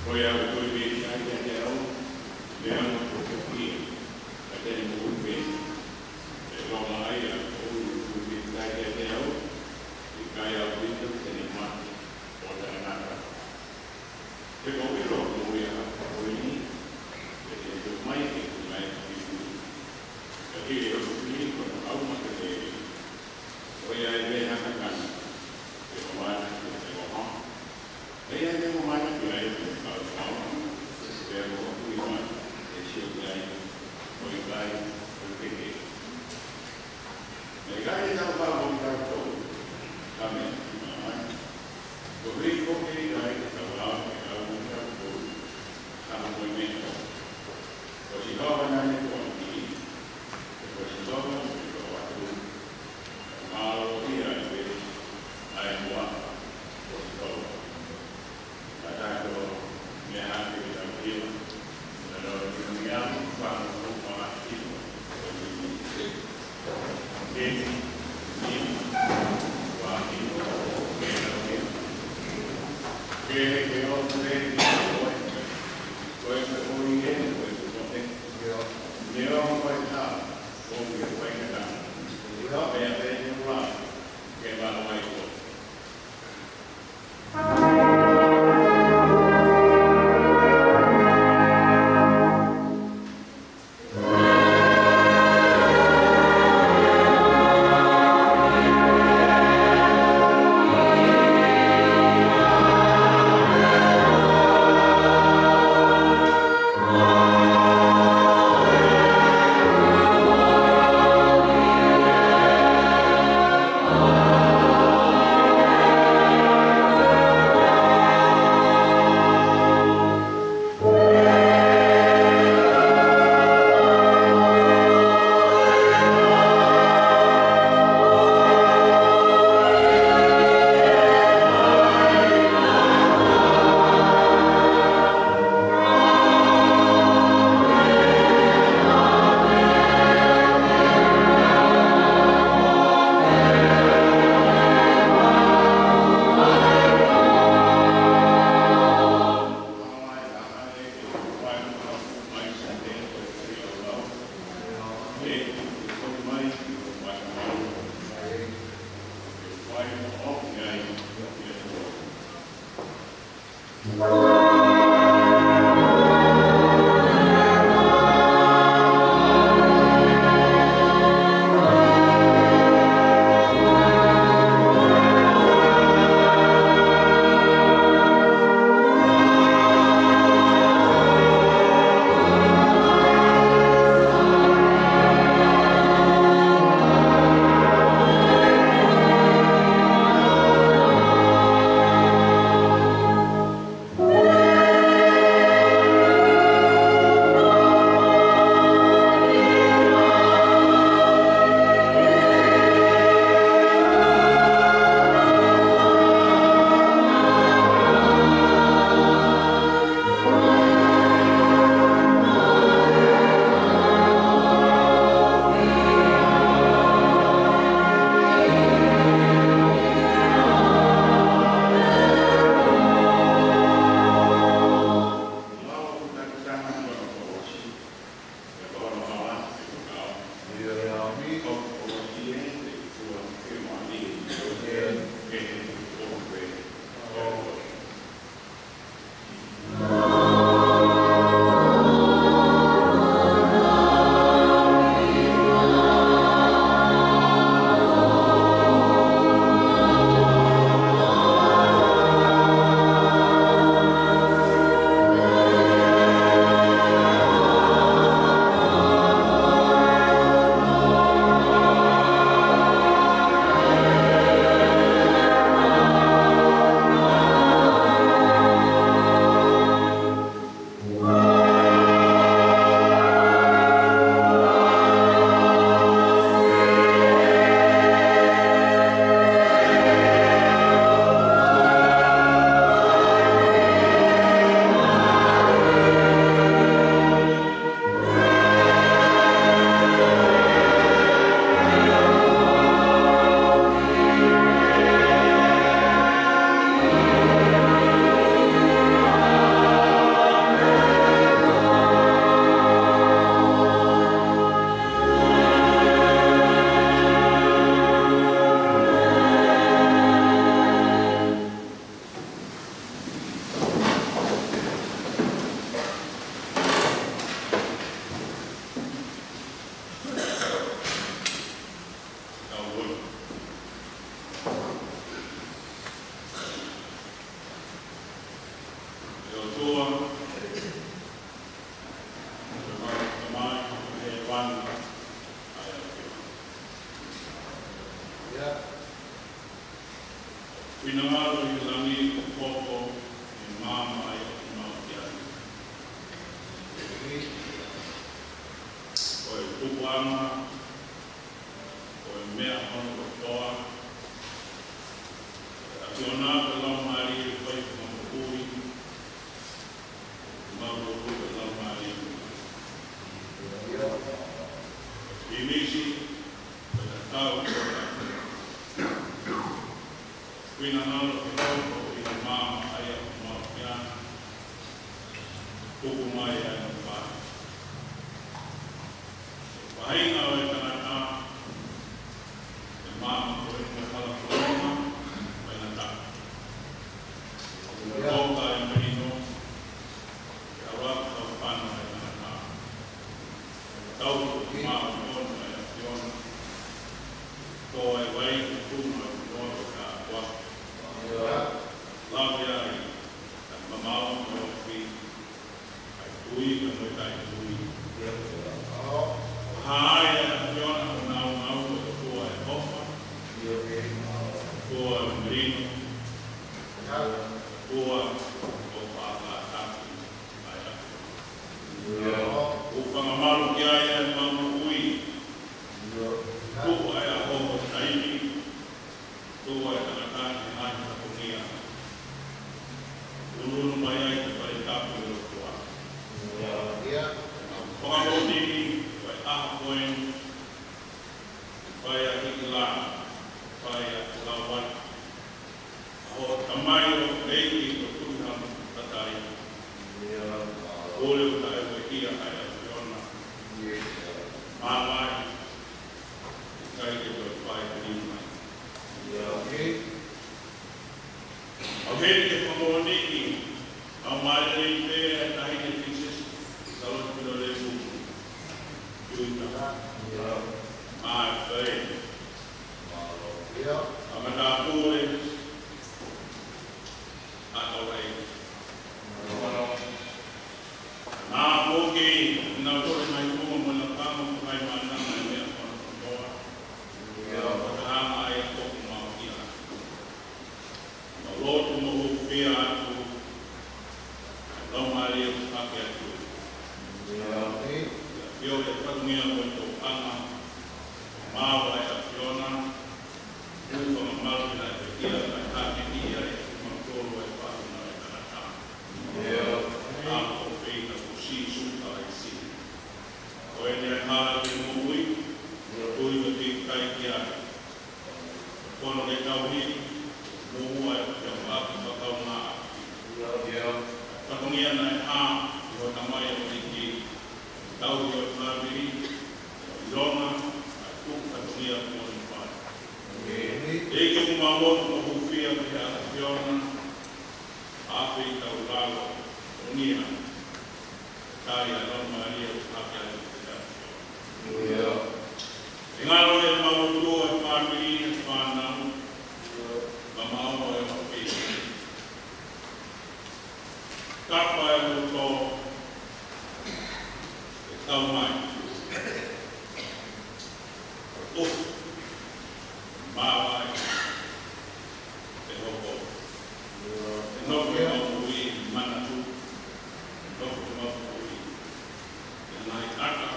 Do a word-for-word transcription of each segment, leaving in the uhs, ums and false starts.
Ko ia ʻoku tui pē ʻikai ke te au, leʻo mo ko ia, ka te ne moʻui pē. Pea ko e meʻa ia ʻoku tui pē ʻikai ke te au, ʻikai ʻaupito te ne mate ʻo taʻengata. He ʻoku ou ʻilo ko ia ʻa ko eni, ʻe te tō mai ke ku mai ki ku. Ka ke ʻilo ko ia ko e ʻau ma ke te, ko ia ʻe te hanga kani, ke ko mana ke te ko ha. ʻE ia te ko mana ke ai ke kau kau, pea ko ku i ma, ʻe sio ki ai, ko ʻikai, ko peke. Naʻe ʻikai te tau pau mo kitautolu, ka me, ʻi māmani. Ko e ʻuhi ko e ʻikai te tau pau mo kitautolu, ka mo e meʻa. Ko Sihova naʻa ne ko angi, ko Sihova naʻa ne ko atu, ka mālō ia ʻi he, ʻa e moa, ko Sihova. Ka tato, meʻa hake ke tau ʻilo, ka tau ʻilo meʻa, fanga ko ma ʻilo, ko ni ni. Ke ni, ni, wa ʻilo, ke tau ʻilo. Ke Ko e tupuʻanga ʻo e meʻa hono kotoa, ʻa e ʻAfiona ko e Laumālie ʻoku fai fakamoʻui, mau lotu ko e Laumālie. Sīmisi, ko e tatau ko e finangalo ke tau ko ʻi he maama ʻa ia ʻoku mau ʻi ai. Tuku mai ʻa e mafai. Faʻahinga ʻo e tangata, ʻe maama ko e mo hala fononga, ʻo e ngata. ʻOku ʻoka e melino, ke ʻalu ʻa e kau fana ʻa e tangata. Tau ko e maama ko e ʻAfiona. Ko e vai ke tuma ʻi noa ko e kātoa. Lave ai, ʻa e mamao mo e ofi. ʻA e tui ka mo e taʻetui. Ko e hā ʻa e ʻAfiona ʻoku nau nau ʻo e ʻOtua ʻo e ʻofa. ʻOtua ʻo e melino. ʻOtua ʻoku fakataki ʻa e ʻAfiona. ʻOku fanga malu ki ai ʻa e mau moʻui. Tuku ʻa e ʻaho mo e taimi. Tuku ʻa e tangata ki he ngaahi fatongia. Unu mai ai ki he fale tapu ʻo e ʻOtua. Fakamoʻoni ko e ʻaho ko eni, fai ʻa e hiki lā, fai ʻa e lau atu. ʻA hoʻo Tamai ʻoku ʻEiki ko Tuʻi Haʻamotu Tatai. Kole ʻo taʻewekia ʻa e ʻAfiona. Mālō ai. ʻIkai ke toe fai ʻeni mai. ʻOku heni ke fakamoʻoniʻi ʻa e mālō lelei pē ʻa e Taʻahine Pilinisesi Sālote Pilolevu Tuʻita. Mālō pē. ʻA e matāpule ʻa Tauhei. Nā ʻoku ʻi ai ʻenau tō e ngaahi tuʻunga mo e lakanga mo e ngaahi mānava ʻi he meʻa fakamoʻoni. ʻIo. Ko e taha ia ʻoku mau ʻi ai. Mau lotu mo hūfia atu. Laumālie ʻoku hake atu. ʻIo. ʻIo, ʻe fatongia mo e tōʻanga. Mau ai ʻAfiona. Kuo fanga malu ʻa e ʻEiki ʻa e hake ia ʻe kimautolu ʻa e faʻahinga ʻo e tangata. ʻA ko e ʻEiki ko Sīsū Kalaisi. Ko eni ʻa e hala ki he moʻui, ʻo tui mo tui kai ki ai. Ko hono ke tauhi, mo ua e ʻapiako ʻaki fakaunga. Fatongia naʻe hā, ʻi ho Tamai ʻa e ʻEiki, tauhi ʻo e fāmili, ʻo e ʻilonga, ʻa e tuʻu fatongia kuo ne fai. ʻEiki ʻoku mau lotu mo hūfia ki he ʻAfiona, ʻa e feitau lalo, ʻo nia, tali ʻa e Laumālie ʻoku hake atu ki he ʻAfiona. ʻIo. ʻE ngalo ʻemau lotu ʻa e fāmili, ʻa e fānau, mamaʻo ʻa e ʻapi. Tapa e loto, ʻe tau mai. ʻOfa, māvae, ʻe hoko. ʻE nofo ʻemau moʻui, manatu, ʻe nofo ʻemau moʻui. ʻE ngaahi ʻata,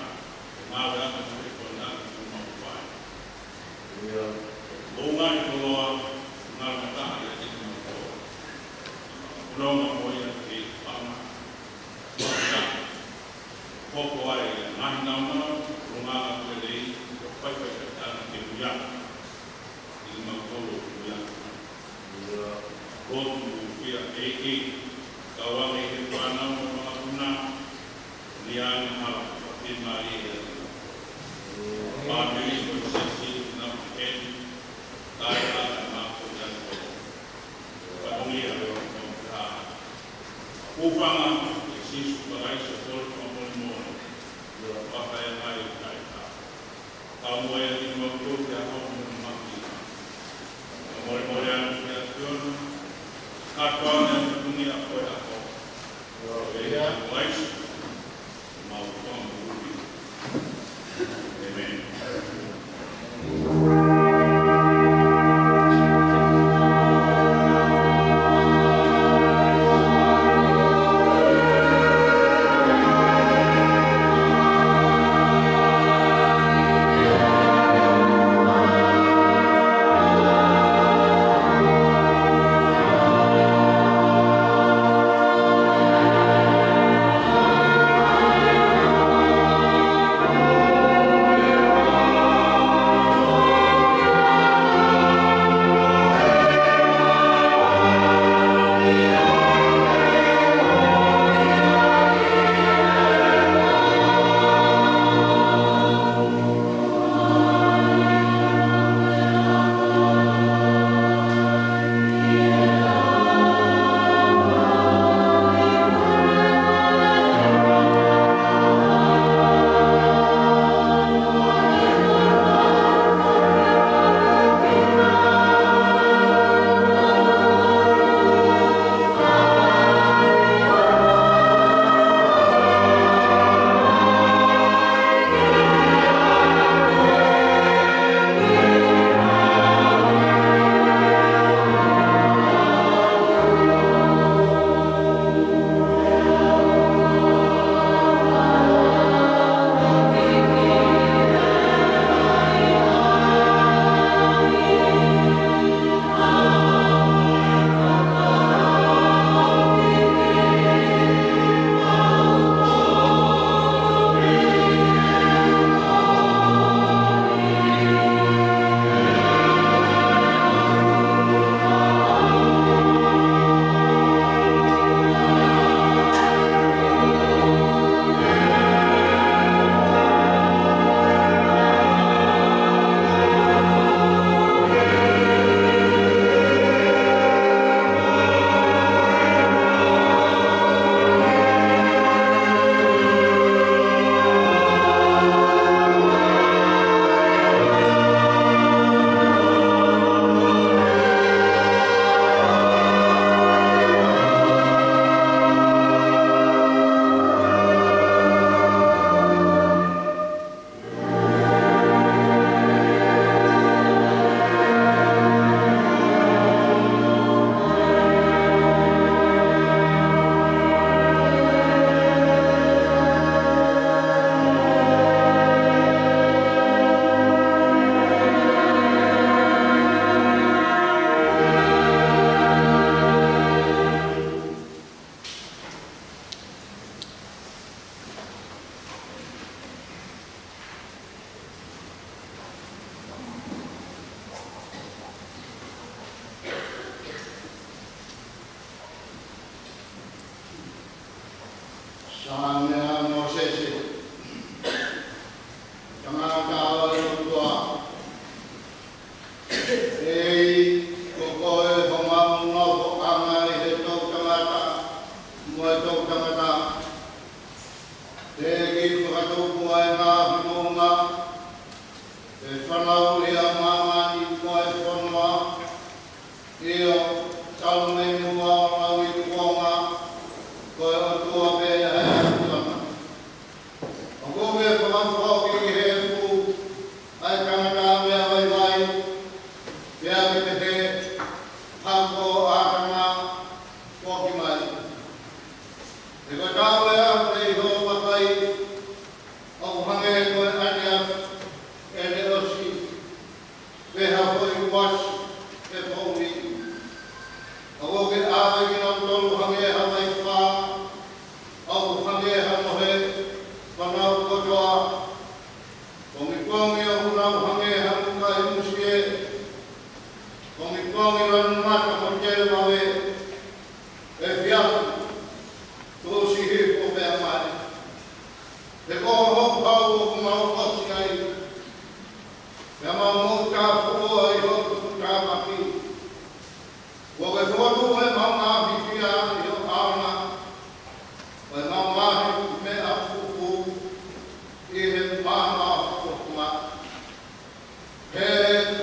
ʻe ngāue ʻata, ʻe kona ʻemau fai. ʻIo. Mo ngaahi koloa, ngaahi mataha ia ʻi he mau koloa. Koloa mo ia ke fanga. Hoko ai, ngaahi naunau, ʻulungaanga kuo lelei, ʻo faifaitakiʻanga ke uia. ʻI he mau koloa uia. ʻIo. Lotu hūfia ʻEiki, kau ange he fānau mo e fanga puna, ni ʻa e hala, ʻo te mālie ia. Pāmili mo e siasi, na ʻeni, tae ʻa e mako ia ko. Fatongia, ʻo ka. Hūfanga, ʻe Sīsū Kalaisi ʻo tolu fakamolemole, ʻio, fakaʻeʻa mai ʻo taʻetau. Ka mo e ni mau tō te ʻaho mo e maki. Ka molemole atu ki he ʻAfiona, ka toa ne fatongia ko e ʻaho. ʻIo, ʻe ia Kalaisi. Pea meʻa ʻa Mōsese, tangata ʻo e ʻOtua, ʻEiki, ko koe homau nofoʻanga ʻi he toʻutangata mo e toʻutangata. Teʻeki fakatupu ʻa e ngaahi moʻunga, pe fanauʻi ʻa māmani mo e fonua, ʻio, talu mei muʻa ʻo lauikuonga, ko e ʻOtua pē ʻa e ʻOtua. ʻOku ke fakafoki ki he efu ʻa e tangata meʻa vaivai, pea ke pehē, Hako, ʻĀtama, foki mai. He ko e taʻu ʻe afe ʻi hoʻo vakai, ʻoku hangē ko e ʻaneafi ʻene ʻosi, pe ha foʻi uasi he poʻuli. ʻOku ke ʻave kinautolu hangē ha vaifā, ʻoku hangē ha nohe, pea nau kotoa. Pongipongi ʻoku nau hangē ha muka ʻi musie, pongipongi lanu mata mo tele vave, efiafi, tuʻusi hifo pea mali. He ko hoʻo houhau ʻoku mau ʻosi ai, pea mau moʻutāfuʻua ʻi hoʻo tuʻutāmaki. Kuo ke fokotuʻu ʻemau ngaahi fia ʻi ho ʻaonga, ko ʻemau ngaahi meʻa fufū ʻi he maama ʻo ho fofonga. He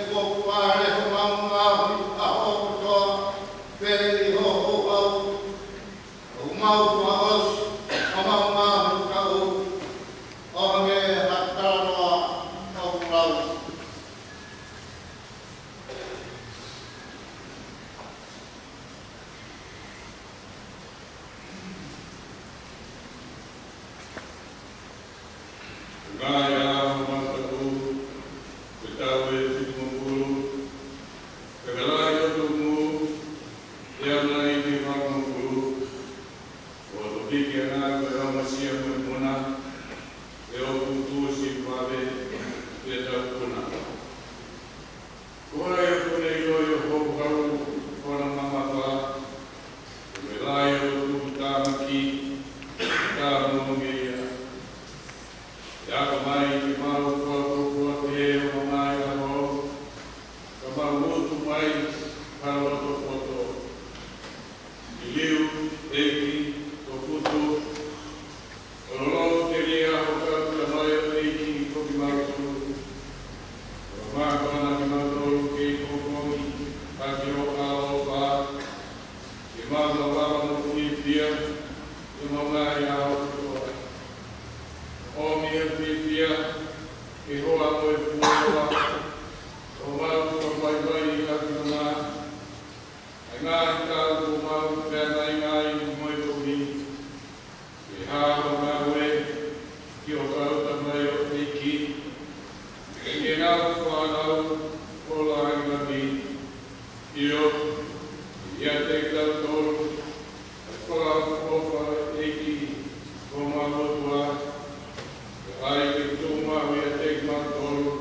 kuo pule homau ngaahi ʻaho kotoa pē ʻi ho houhau, ʻoku mau fakaʻosi homau ngaahi taʻu ʻo hangē ha talanoa ʻoku lau. Ngaahi ʻaho maʻu taʻu, ko e taʻu ʻe fitungofulu, pea ka lahi ʻo tumu, ʻe ʻalu nai ki he valungofulu, ʻo topiki ʻa e ngāue ʻo e ʻamanaki mo e muna, ʻe ʻoku tuʻusi vave, pea tau puna. Ko hai ʻoku ne ʻiloʻi ʻo houhau ʻo na mamafa, ʻo e lahi ʻo e tuʻutāmaki, tā mo ngeia. ʻE ako mai ke mau fuafua pē ʻo mamahi ʻaho, ka mau utu mai ha loto poto. Liliu, ʻEiki, ko Putu, ʻo lolo telia ho kau tamaioʻeiki ko kimautolu. ʻO mākona kimautolu kei poupou ʻaki ho ʻaloʻofa, ke mau lava mo fiefia, ke mau ngaahi ʻaho kotoa. ʻOmi ʻa e fiefia, ke hoa mo e fuoloa, ʻo mau fakavaivai ʻaki ʻa e ngaahi ʻa e ngaahi taʻu kuo mau feangaingai mo e kovi. Ke hā ho ngāue ki ho kau tamaioʻeiki, ke ke nau fānau ʻo langilangi. ʻIo, ʻiate kitautolu, ʻa e fakaʻofoʻofa ʻo e ʻEiki ko homau ʻOtua, kae ʻai ke tuʻu maʻu ʻiate kimautolu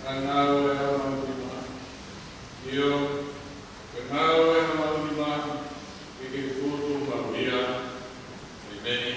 ʻa e ngāue ʻa homau nima. ʻIo, ko e ngāue ʻa homau nima, ke ke putu maʻu ia. ʻĒmeni.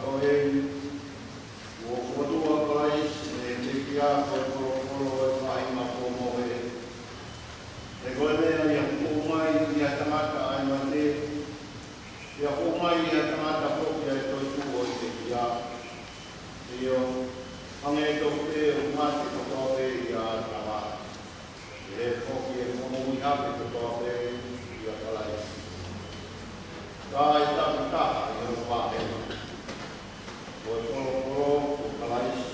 Ko e fokotuʻu ʻa Kalaisi, ʻa e pekia, ko e kolokolo ʻo e faʻahinga kuo mohe. He ko e meʻa ia ʻoku ʻomai ʻi he tangata ʻa e mate, pea ʻoku ʻomai ʻi he tangata foki ʻa e toetuʻu ʻo e pekia. ʻIo, hangē tofu pē ʻoku mate kotoa pē ʻi he ʻatamai, ʻe hoko foki ʻa e fakamoʻui hake kotoa pē ʻia Kalaisi. Ka ʻe takitaha ʻi hono vāhenga, ko e kolokolo ko Kalaisi.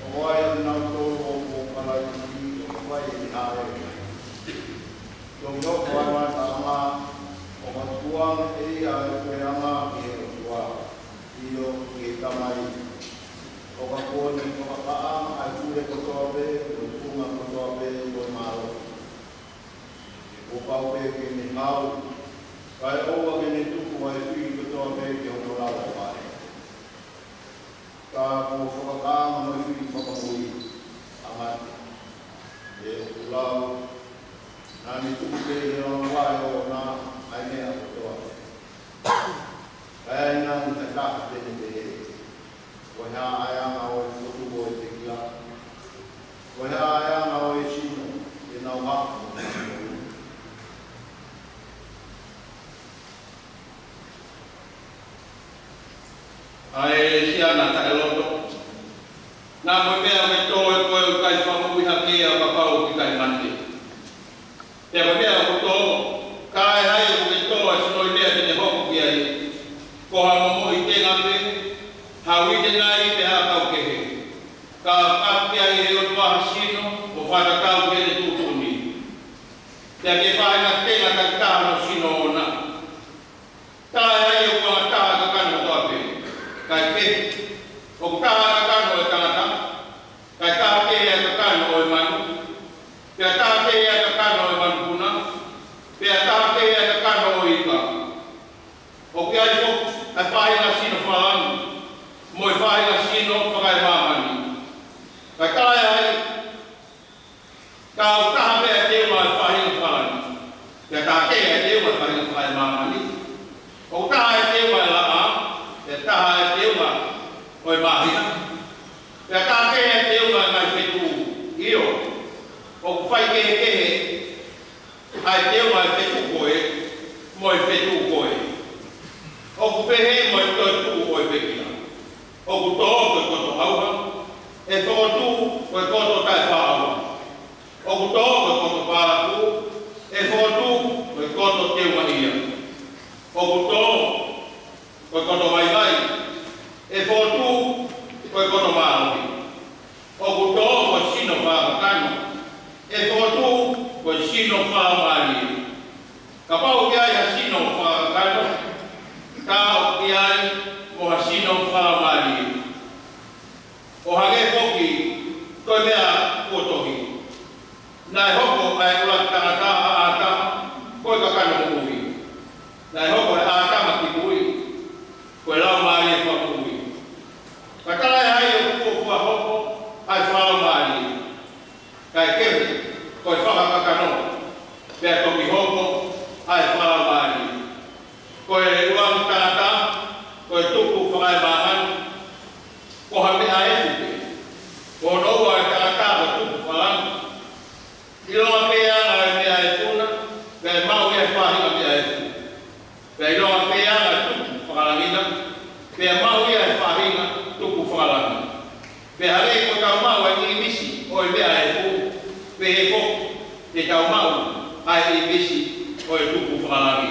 ʻOku ʻi ai ʻa kinautolu ʻoku ʻo Kalaisi, ʻoku fai ʻi he hāʻele mai. Toki hoko ʻa e ngataʻanga, ʻo ka tukuange ʻe ia ʻa e puleʻanga ki he ʻOtua, ʻio ki he Tamai. ʻO ka kuo ne fakakaʻanga ʻa e pule kotoa pē, mo e tuʻunga kotoa pē, mo e mālohi. He kuo pau pē ke ne hau, kae ʻoua ke ne tuku ʻa e fili kotoa pē ki hono lalo vaʻe. Ka kuo fakakaʻanga mo e fili fakamoʻui ʻa mate. He ʻoku lau, naʻa ne tuku pē ʻi he lalo vaʻe ʻoʻona ʻa e meʻa kotoa pē. Ka ʻe ʻi ai nai ha taha te ne pehē, ko e hā ʻa e anga ʻo e fokotuʻu ʻo e pekia? Ko e hā ʻa e anga ʻo e sino, te nau hā mo e sino? ʻA e siana taʻeloto. Naʻa mo e meʻa ʻoku ke tō ʻe koe ʻoku ʻikai fakamoʻui hake ia kapau ʻoku ʻikai mate. Pea ko e meʻa ʻoku ke tō, ka ʻe ʻi ai ʻoku ke tō ʻa e sino ʻi meʻa te ne hoko ki ai, ko ha momoʻi tenga pē, ha uite nai pe ha ʻakau kehe. Ka ʻoku ʻave ki ai ʻe he ʻOtua ha sino, ʻo fakatatau ki heʻene tuʻutuʻuni. Pea ke faʻahinga tenga takitaha hono sino ʻoʻona. Ka ʻe ʻi ai ʻoku ʻaonga taha ʻa e kakano kotoa pē, kae ke ʻOku taha ʻa e kakano ʻo e tangata, kae taha kehe ʻa e kakano ʻo e manu, pea taha kehe ʻa e kakano ʻo e manupuna, pea taha kehe ʻa e kakano ʻo e ika. ʻOku ʻi ai foki ʻa e faʻahinga sino fakalangi, mo e faʻahinga sino fakaemāmani. Kae taha ʻe hai, ka ʻoku taha pē ʻa e teunga ʻo e faʻahinga fakalangi, pea taha kehe ʻa e teunga ʻo e faʻahinga fakaemāmani. ʻOku taha ʻa e teunga ʻo e laʻā, pea taha ʻa e teunga ʻo e māhina, pea taha kehe ʻa e teunga ʻo e ngaahi fetuʻu. ʻIo, ʻoku faikehekehe ʻa e teunga ʻo e fetuʻu ko ē mo e fetuʻu ko ē. ʻOku pehē mo e toetuʻu ʻo e pekia. ʻOku tō ko e koto ʻauha, ʻe fokotuʻu ko e koto taʻefaʻaʻauha. ʻOku tō ko e koto pālaku, ʻe fokotuʻu ko e koto teumaʻia. ʻOku tō ko e koto vaivai, ʻe fokotuʻu ko e koto mālohi. ʻOku tō ko e sino fakakakano, ʻe fokotuʻu ko e sino fakamālie. Kapau ʻoku ʻi ai ha sino fakakakano, ka ʻoku ʻi ai mo ha sino fakamālie. ʻO hangē foki ko e meʻa kuo tohi: Naʻe hoko ʻa e ʻuluaki tangata, ʻa ʻĀtama, ko e kakano moʻui. Naʻe hoko ʻa ʻĀtama kimui, ko e laumālie fakamoʻui. Ka taha ʻe hai ʻoku fuofua hoko ʻa e fakalaumālie? Kae kehe, ko e fakakakano, pea toki hoko ʻa e fakalaumālie. Ko e ʻuluaki tangata ko e tupu fakaemāmani, ko ha meʻa efu pē. Ko hono ua ʻo e tangata ko e tupu fakalangi. ʻIlonga pē ʻa e meʻa efu na, pea maʻu ia ʻe he faʻahinga meʻa efu. Pea ʻilonga pē ʻa e tupu fakalangi na, pea maʻu ia ʻe he faʻahinga tupu fakalangi. Pea hangē ko ʻetau maʻu ʻa e ʻīmisi ʻo e meʻa efu, pehē foki te tau maʻu ʻa e ʻīmisi ʻo e tupu fakalangi.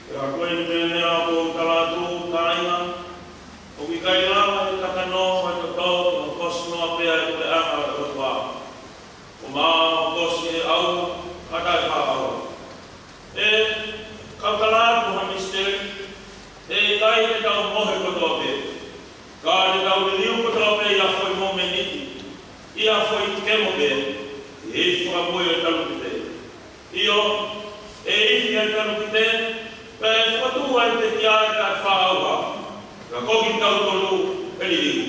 Pea ko e meʻa ni ʻoku ou tala atu, kāinga, ʻoku ʻikai lava ʻe he kakano mo e toto ke hokosi noa pē ʻa e puleʻanga ʻo e ʻOtua, ʻo maʻu hokosi ʻe he ʻau ʻa e taʻefaʻaʻauha. ʻE, kau tala atu ha misiteli, ʻe ʻikai te tau mohe kotoa pē, ka te tau liliu kotoa pē ʻi ha foʻi momeniti, ʻi ha foʻi kemo pē, ʻi he ifi fakamui ʻo e talukite. ʻIo, ʻe ifi ʻa e talukite, pea ʻe fokotuʻu ʻa e pekia ʻa e taʻefaʻaʻauha, ka ko kitautolu ʻe liliu.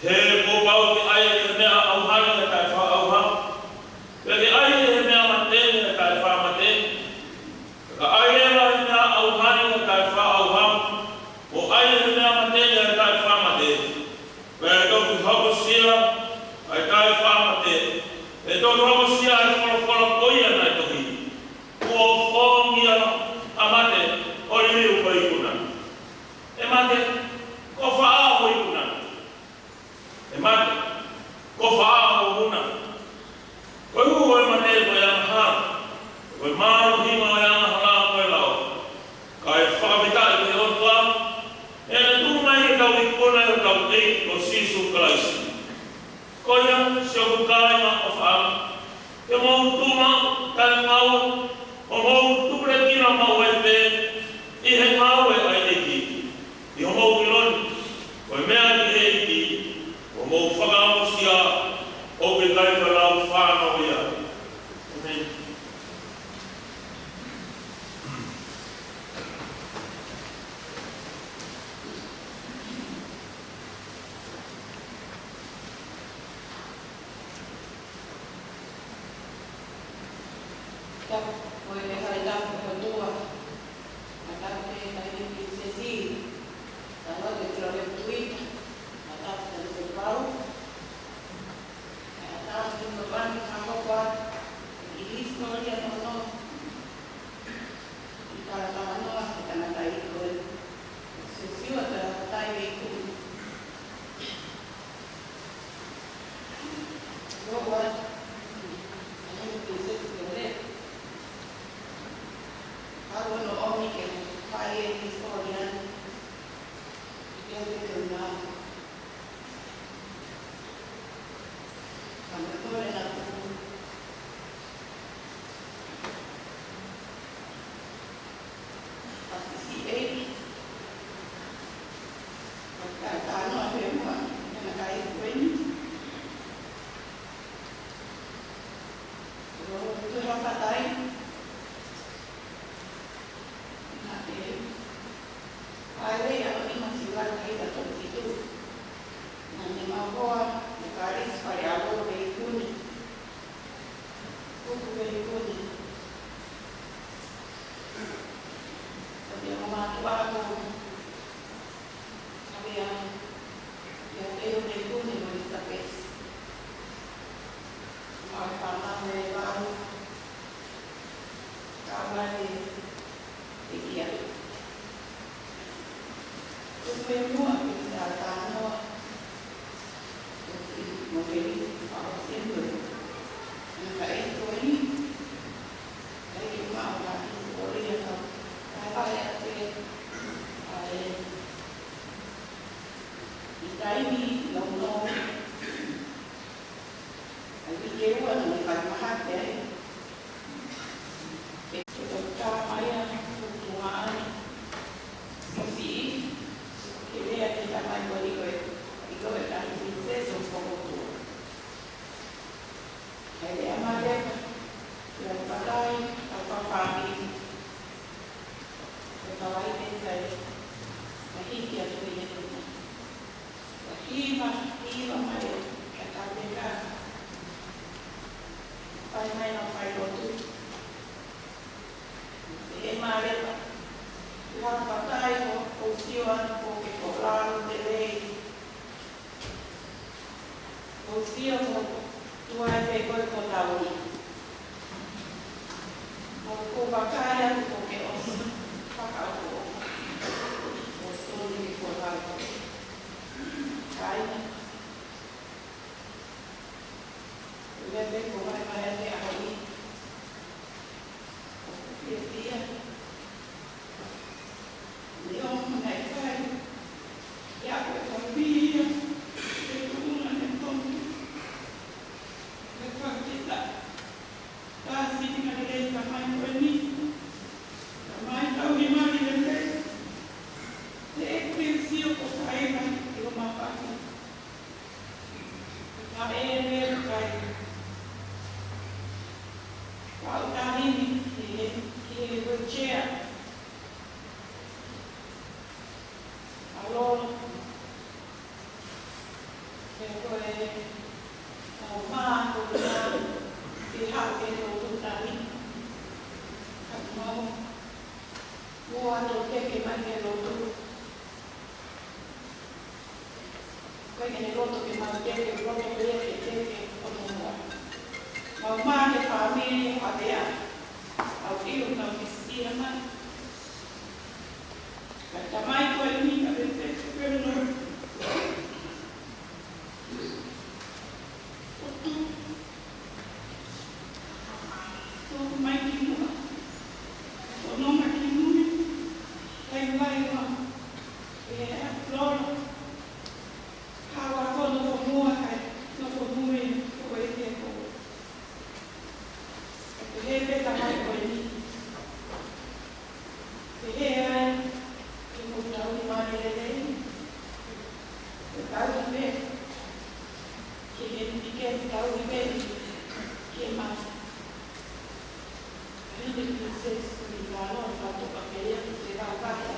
He kuo pau ke ʻai ʻe he meʻa ʻauhani ʻa e taʻefaʻaʻauha, pea ke ʻai ʻe he meʻa mate ʻa e taʻefaʻamate. Ka ʻai leva ʻe he meʻa ʻauhani ʻa e taʻefaʻaʻauha, mo ʻai ʻe he meʻa mate ʻa e taʻefaʻamate, pea ʻe toki hokosia ʻa e taʻefaʻamate, ʻe toki hokosia ʻa e folofola ko ia naʻe tohi: Kuo fōngia ʻa mate ʻo liliu ko e ikuna. ʻE mate, ko fē ho ikuna? ʻE mate, ko fē ho huna? Ko e hū ʻo e mate ko e angahala, ko e mālohinga ʻo e angahala ko e lao. Kae fakafetaʻi ki he ʻOtua, ʻi heʻene tuku mai ʻetau ikuna ʻi hotau ʻEiki ko Sīsū Kalaisi. Ko ia, siʻoku kāinga ʻofaʻanga, ke mou tuʻu maʻu taʻengaue, ʻo mou tupulekina maʻu ai pē ʻi he ngāue ʻa e ʻEiki, ʻi hoʻomou ʻilo ni ko e meʻa ki he ʻEiki, ʻo mou fakaongosia ʻoku ʻikai ko e lau fānau ia. ʻĒmeni. Tapu, ko e meʻa fai tapu ko e tua. Ka tapu ke kai ni ki sesi. Ka lo te tiro le tuita. Ka tapu te le pau. Ka tapu te le pau ni ka ko kua. I historia no no. I ka ka no a ke tangata i ko e. Sesi wa tangata i ku. Ai pē ko e ko tau. Mau ko vakai atu ko ke ʻosi. Fakaʻofoʻofa. ʻOsi tonu ke ko tau. Kai. Lele ko vaivai ake ʻaho ni. ʻOku fiefia. Neongo naʻe fai ʻe au e fai ia, e tuʻunga ne tonu. He fakafetaʻi. Ka sini ka lelei ka mai ko eni. Ka mai tau ni mai lelei. He ʻEkelesia ko Taila ʻi Loma Paki. Ka e me kai. Ka u tahini ki he, ki he wheelchair. ʻAlo. He ko e, ʻo mā, ko mā, ke haʻu ke lotu tani. Ka mau, mo ato teke mai ke lotu. Ko e ke ne loto ke mau teke, loto ke ia ke teke, ko no mua. Mau mā ke fāmili, ʻo atea. Au ʻilo nau kisi ia mai. Ka tamai ko e ni ka pepe, pepe no. ʻOtu. ʻOku mai ki muʻa. ʻO nonga ki mui. Kai vai ma. E a lolo. Hawa ko nofo mua kai. Nofo mui. Ko e te ko. Ka te he peta mai ko e ni. Pehē ai, ke mo tau ni mai lelei, ke tau ni pē, ke he ni ke tau ni pē, ke ma. Hine ki se sui lalo, ka toka pē ia, ke tau kahi.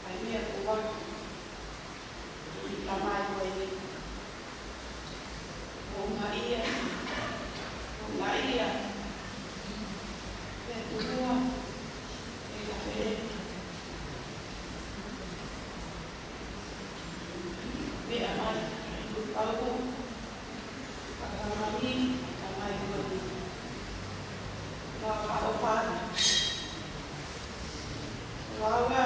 Ai mea ko watu. Tamai ko eni. Ko nga ia, ko nga ia, e tuʻua, e ka pele. Meʻa mai, ko au, ka ka mani, tamai ko eni. Ka ka o fana. Ka ka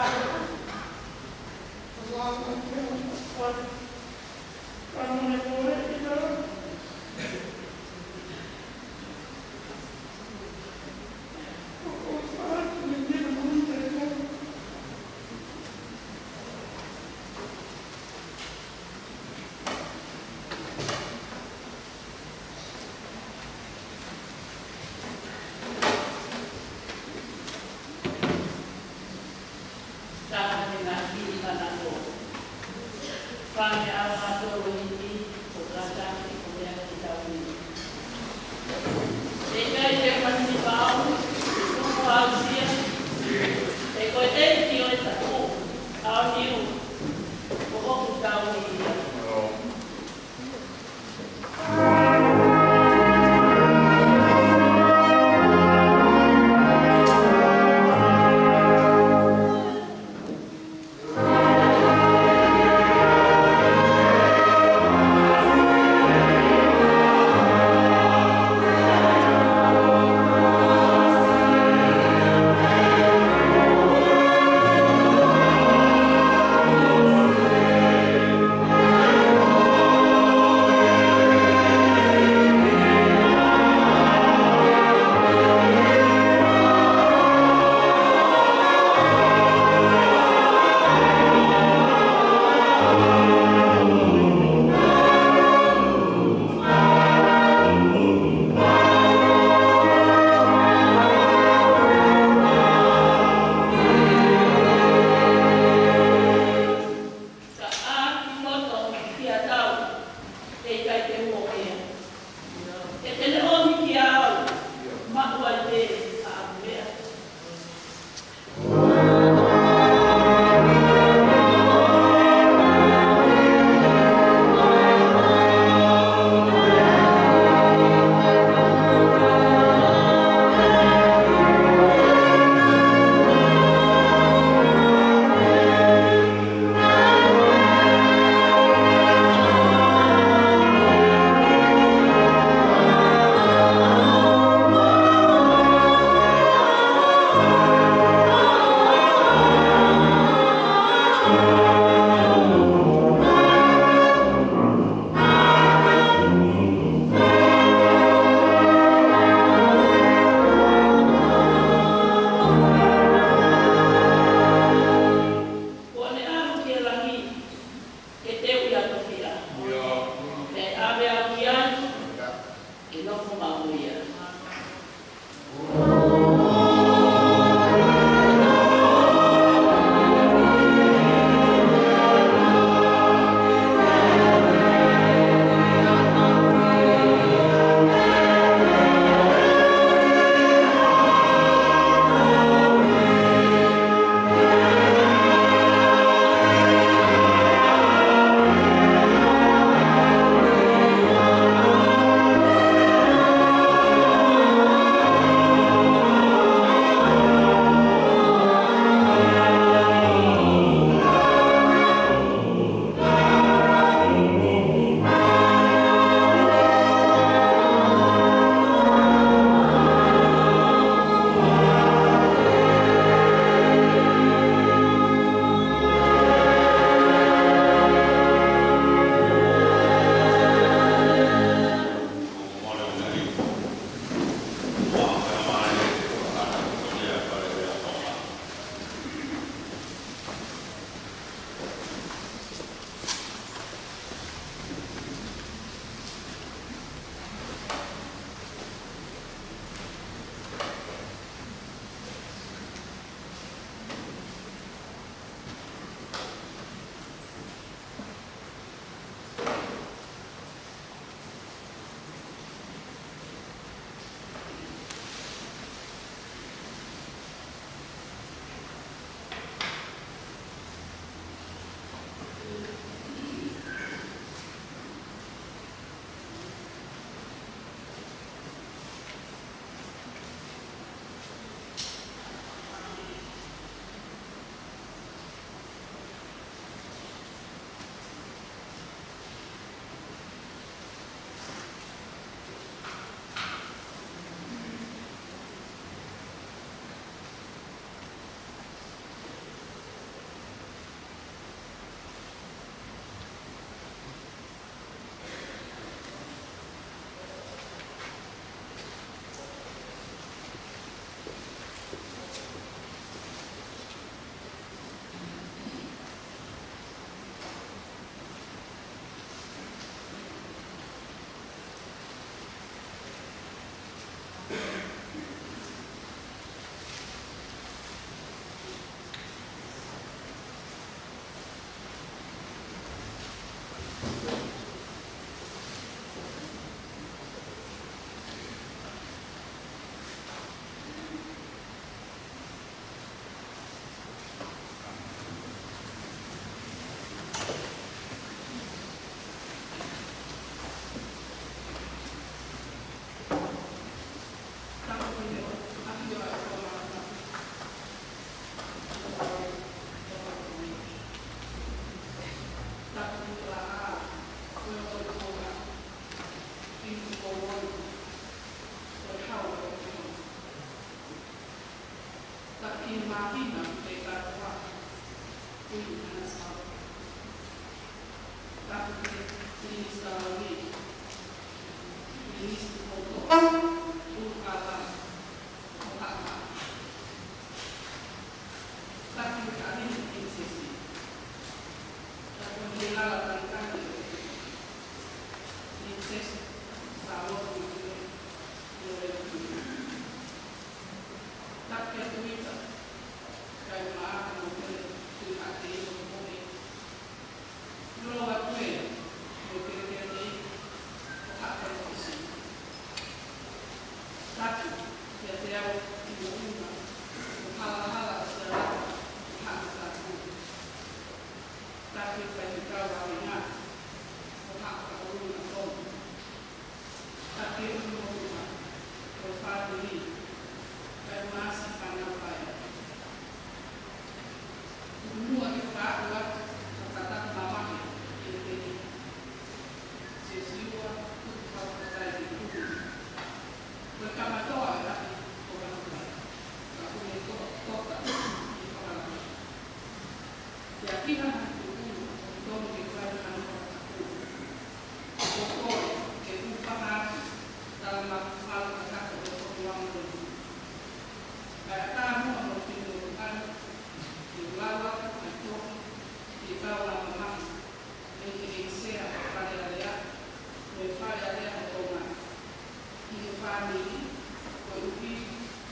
koeʻuhi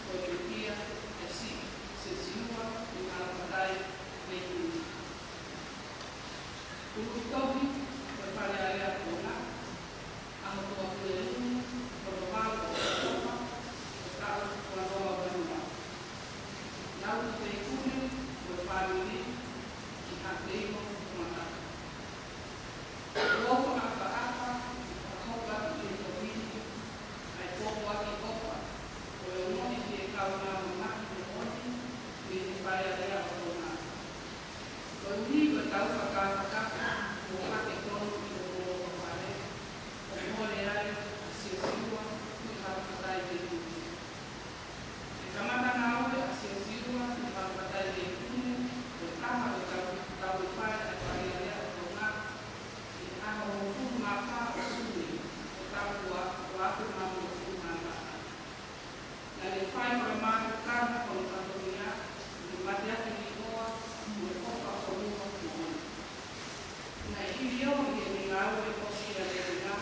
ko e pekia ʻa e siʻi Siosiua Tuʻihaʻafatai Leikuni. Ulu Tohi, ko e Fale Alea ʻo Tonga, ʻaho Tuʻapulelulu, ko e valu ʻo ʻOkatopa, ʻo e taʻu ua noa ua noa. Lau ki Leikuni mo e fāmili, ki Haʻateiko, Tongatapu. Kuo fakaʻapaʻapa, fakahoko atu ʻi he tohi ni, ʻa e pōpoaki ʻofa, ʻo e ongoʻi fiekaungāmamaki moʻoni mei he Fale Alea ʻo Tonga. Koeʻuhi ko e tau fakafakafa, kuo hake tonu ʻi homou loto fale, ʻo mole ai ʻa Siosiua Tuʻihaʻafatai Leikuni. Naʻe kamata ngāue ʻa Siosiua Tuʻihaʻafatai Leikuni, ko e taha ʻo e kau, kau fale ʻa e Fale Alea ʻo Tonga, ʻi he ʻaho hongofulu mā fā ʻo Sune, ʻo e taʻu ua, ua afe mā hongofulu mā taha. Naʻa ne fai fakamātuʻaki hono fatongia, ʻi he mateaki līʻoa, mo e ʻofa fonua moʻoni. Naʻe ʻilio ʻi heʻene ngāue ʻosi ʻa e ʻuhinga,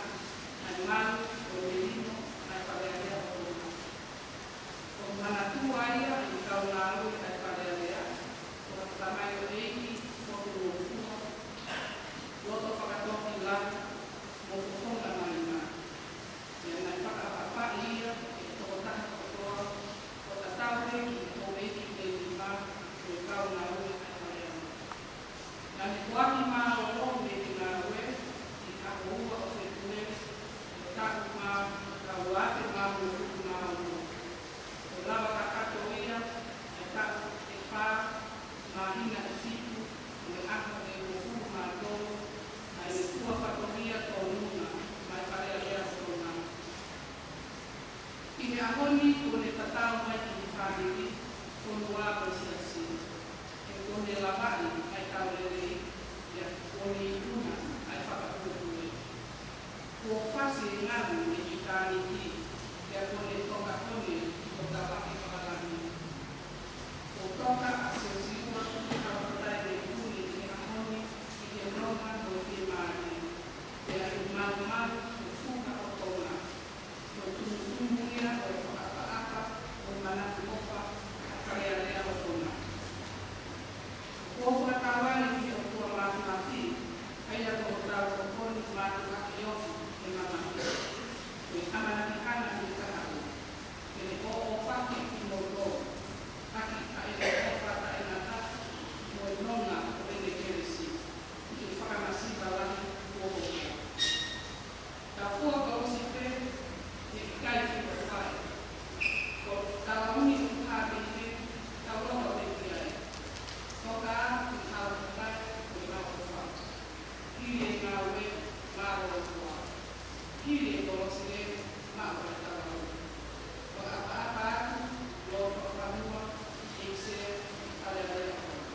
ʻa e malu ʻo e melino ʻa e Fale Alea ʻo Tonga. ʻOku manatua ia ʻe he kau ngāue ʻa e Fale Alea, ko ha tamaioʻeiki fotungofua, loto fakatōkilalo, mo fofonga malimali. Pea naʻe fakaʻapaʻapaʻi ia ʻe he tokotaha kotoa, ʻo tatau pē ki he houʻeiki ʻe nima ʻo e kau ngāue ʻa e Fale Alea. Naʻa ne foaki mālōlō mei he ngāue ʻi he ʻaho ua ʻo Fēpueli, ʻo e taʻu mā, taʻu ua afe mā hongofulu mā ono. Kuo lava kakato ia ʻa e taʻu ʻe fā, māhina ʻe fitu, mo e ʻaho ʻe uofulu mā tolu, ʻa ʻene fua fatongia tōnunga maʻá e Fale Alea ʻo Tonga. ʻI he ʻaho ni kuo ne tatau mai ki he fāmili, fonua mo e siasi. He kuo ne lavaʻi ʻa e tau lelei, pea kuo ne ikuna ʻa e fakapuepue. Kuo fasi e ngalu mei ʻitāniti, pea kuo ne tokatonu ki hotau ʻapi fakalangi. Kuo toka ʻa Siosiua Tuʻihaʻafatai Leikuni ʻi he ʻaho ni ʻi he nonga mo e fiemālie, pea ʻi he malumalu ʻo e funga ʻo Tonga. Ko e tumutumu ia ʻo e fakaʻapaʻapa ʻo e manatu ʻofa ʻa e Fale Alea ʻo Tonga. Kuo fakatauange ki he ʻOtua Māfimafi, ʻa ia ko hotau tokoni mātuʻaki ʻofa ʻe mamahi. Ko e ʻamanaki ʻana ki he kahaʻu, ke ne ʻōʻōfaki kimoutolu ʻaki ʻa ʻene ʻofa taʻengata mo e nonga ʻo ʻene kelesi, ʻi he fakamasiva lahi kuo hoko. Tau fua kolosi pē, he ʻikai fito fai. Ko e tau uni ʻoku hākehekehe, tau longo pē ki ai. Toka atu ki he ʻofa, ko e ʻofa. Hili e ngāue, mālō e ʻOtua. Hili e kolosi lelei, maʻu e tau uni. Fakaʻapaʻapa atu, loto fanua, ʻi he Fale Alea ʻo Tonga.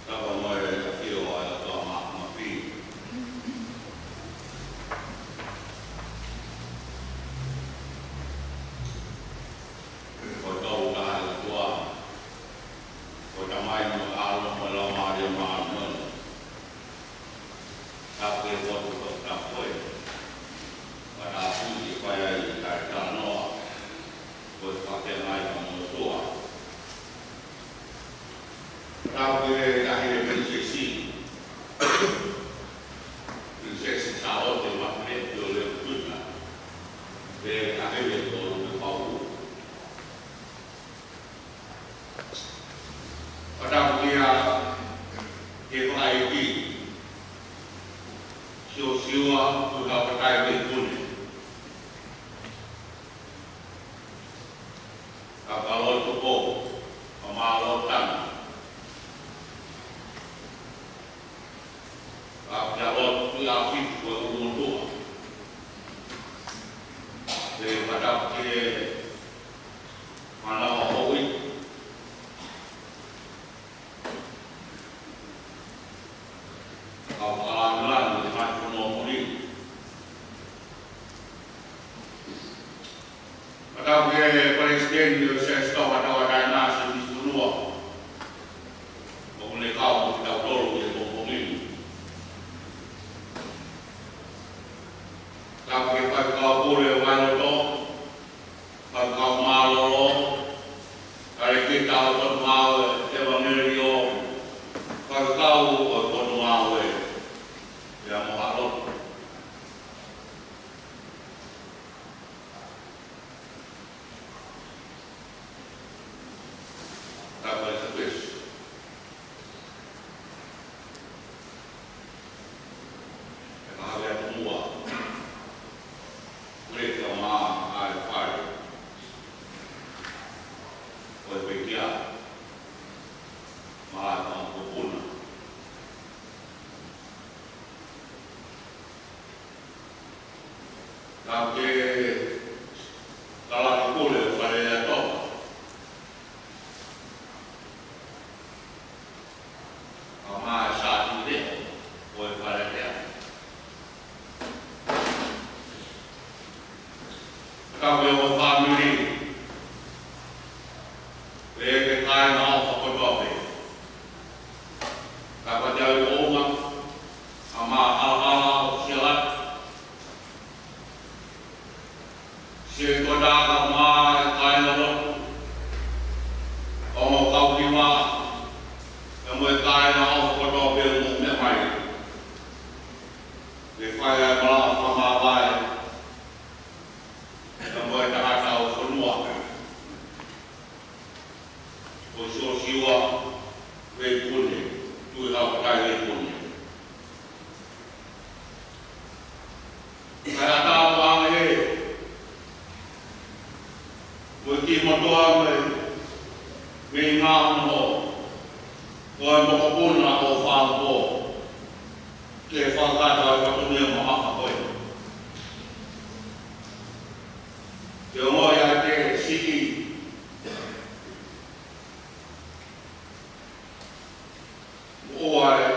Tapa mo e ʻafio ʻa e ʻOtua Māfimafi. Ko e tau ka ʻa e ʻOtua. Ko e Tamai mo e ʻAlo mo e Laumālie Māʻoniʻoni. Tapu e potu ko tapu e. Pea tapu ke fai ai ʻa e talanoa. Ko e fakafeangai mo e ʻOtua. Tapu e tahi e Pilinisesi. Pilinisesi Sālote Mafileʻi Pioleo Tuita. Pea tahi e Tolu Pepau. Pea tapu ia ke fakaʻeiki Siosiua Tuʻihaʻafatai Leikuni. Ka ka lotu ko, ka mālō tana. Ka kia lotu ia fiki ko e ʻulumotuʻa. Pea ka tapu ke Manava hoʻi. Kau fakalāngilangi ki he ngaahi fonua muli. Pea tapu ki he Palesiteni ʻo e Siasi Tonga Tauʻatāina ʻi Sīsū Fonua, ʻoku ne kau mo kitautolu ʻi he pongipongi ni. Tapu ki he Faifekau Pule ʻo Vailoto, Faifekau Mālōlō, Talēkita ʻo e Potungāue ʻEvangeliō, Faifekau ʻo e Potungāue, pea mo haʻa lotu. Tapu ʻa Sīsū Kalaisi. ʻE mahalo atu muʻa, ʻoku lele ʻa e fale ʻo e pekia maʻa e fanga mokopuna. Ka ke kalake pule ʻo Fale Alea Tonga, ʻa e maʻa e sātini leʻo ʻo e Fale Alea. Ka ke ʻo fāmili, pea ki he kāinga ʻofa kotoa pē. Ka ko e tau ʻo uma, ʻa e maʻa hala hala ʻo Siaʻatā. Siaʻatā, ka maʻa e kāinga lotu, ʻo mo kau ki ma, ʻa e mo e kāinga ʻofa kotoa pē ʻoku mou meʻa mai. Ke fai ʻa e malaʻe fakamāvae, ʻa e mo e tangata ʻo e fonua, ko Siosiua Veipune, Tuʻihaʻapai Veipune. Kae ʻatā ʻo ʻange mo e kiʻi motuʻa mei, mei Ngāmoho, ko e mokopuna ʻo Fāngofulu, ke fakakakato ʻa e fatongia mamafa ko ē. Ke ongoʻi ʻa e siʻi mo ʻoua ʻe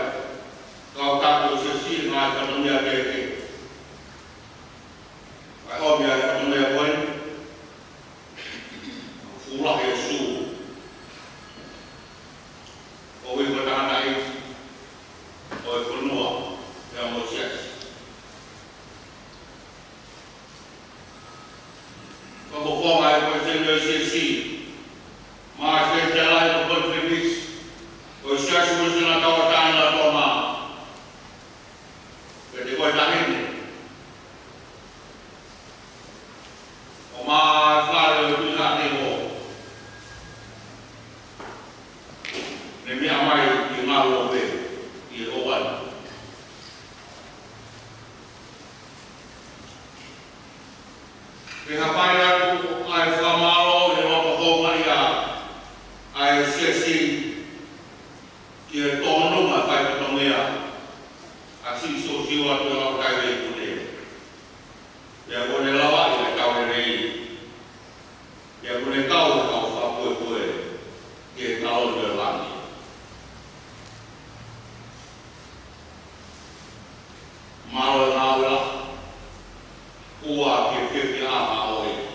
kau taku ʻo Siasi ʻi he ngaahi fatongia kehekehe. Kae ʻomi ʻa e fatongia ko eni, fuʻu lahi e sū ʻo e ʻū tangataʻeiki ʻo e fonua, pea mo e Siasi. Ko e fofonga ʻo e Palesiteni ʻo e Siasi, maʻa e Sekelitali ʻo e Konifelenisi ʻo e Siasi Uēsiliana Tauʻatāina ʻo Tonga, pea ko e taʻahine ʻo Maʻa Fale ʻo Tuʻihaʻateiho, ne meʻa mai ʻi he ngalo pē ʻi he ʻoua. Ke hapai atu ʻa e fakamālō ʻi he loto houngaʻia ʻa e Siasi ki he tōnounou ʻa e fai fatongia ʻa Sīsū Siua Tuʻihaʻapai Veipune. Pea kuo ne lavaʻi ʻa e tau lelei. Pea kuo ne kau ʻa e kau fakapuepue ki he taloni ʻo e langi. Mālō e ngāue lahi, ʻoua ke fiefia ʻa e ʻEiki.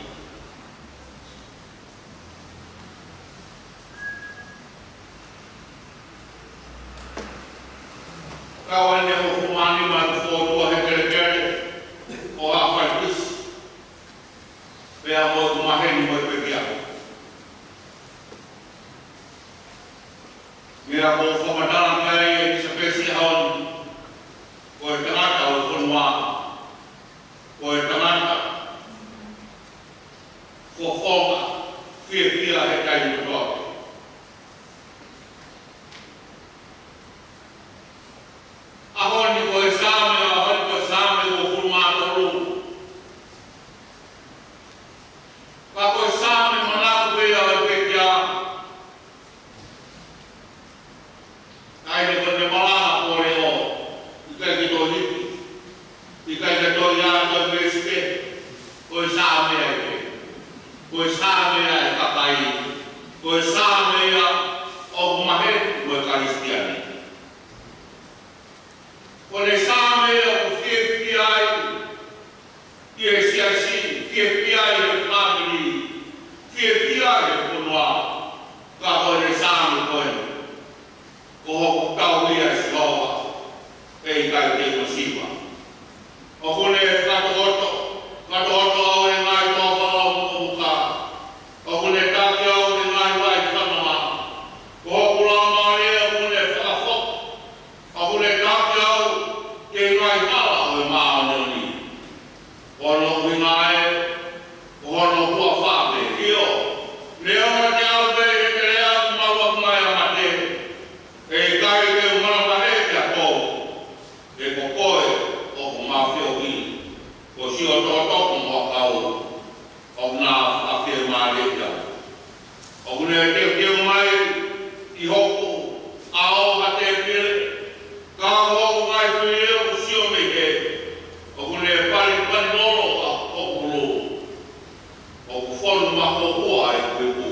Kau ʻene ʻoku mani mai fōtua he kelekele ʻo haʻa fai pisi, pea mo ʻeku maheni mo e pekia. Meʻa kuo fakamatala ki ai ʻa ʻIsapesi ʻAhoni, ko e tangata ʻo e fonua, ko e tangata fofonga fiefia he taimi kotoa. ʻAhoni ko e Saame, ʻAhoni ko e Saame uofulu mā tolu. Ka ko e Saame manako pē ia ʻo e pekia. Kae ʻikai ko ʻene malaʻe ʻo leʻo, ʻikai ke toe hiki, ʻikai ke toe ʻi ai ha toe veesi kehe, ko e Saame ia ē. Ko e Saame ia ʻa e kakai, ko e Saame ia ʻoku maheni mo e Kalisitiane. Ko ʻene Saame ia ʻoku fiefia ai ʻi he siasi, fiefia ʻi he fāmili, fiefia ʻIkai ke fonua, ka ko e Saame ko eni. Ko hoku tauhi ʻa Sihova, ʻe ʻikai te u masiva. ʻOku ne fakatokoto, fakatokoto au ʻi he ngaahi toafa ʻo e mokomuka. ʻOku ne taki au ʻi he ngaahi vai fanoa. Ko hoku laumālie ʻoku ne fakafoki. ʻOku ne taki au ki he ngaahi hala ʻo e māʻoniʻoni. Ko hono ʻuhinga ē, ko hono huafa pē. ʻIo, neongo te u ʻalu pē ʻi he teleʻa ʻoku maluʻi mai ʻa mate, ʻe ʻikai te u manavahē kiate koe, he ko koe ʻoku ma feohi, ko siʻoto toko mo ʻakau, ʻoku na fakafiemālieʻi au. ʻOku ne teuteu mai ʻi hoku ʻao ha tēpile, ka ko hoku ngaahi fili ʻoku sio mei hē, ʻoku ne palipali lolo ʻa hoku hulu. ʻOku fonu makoua ʻeku ipu.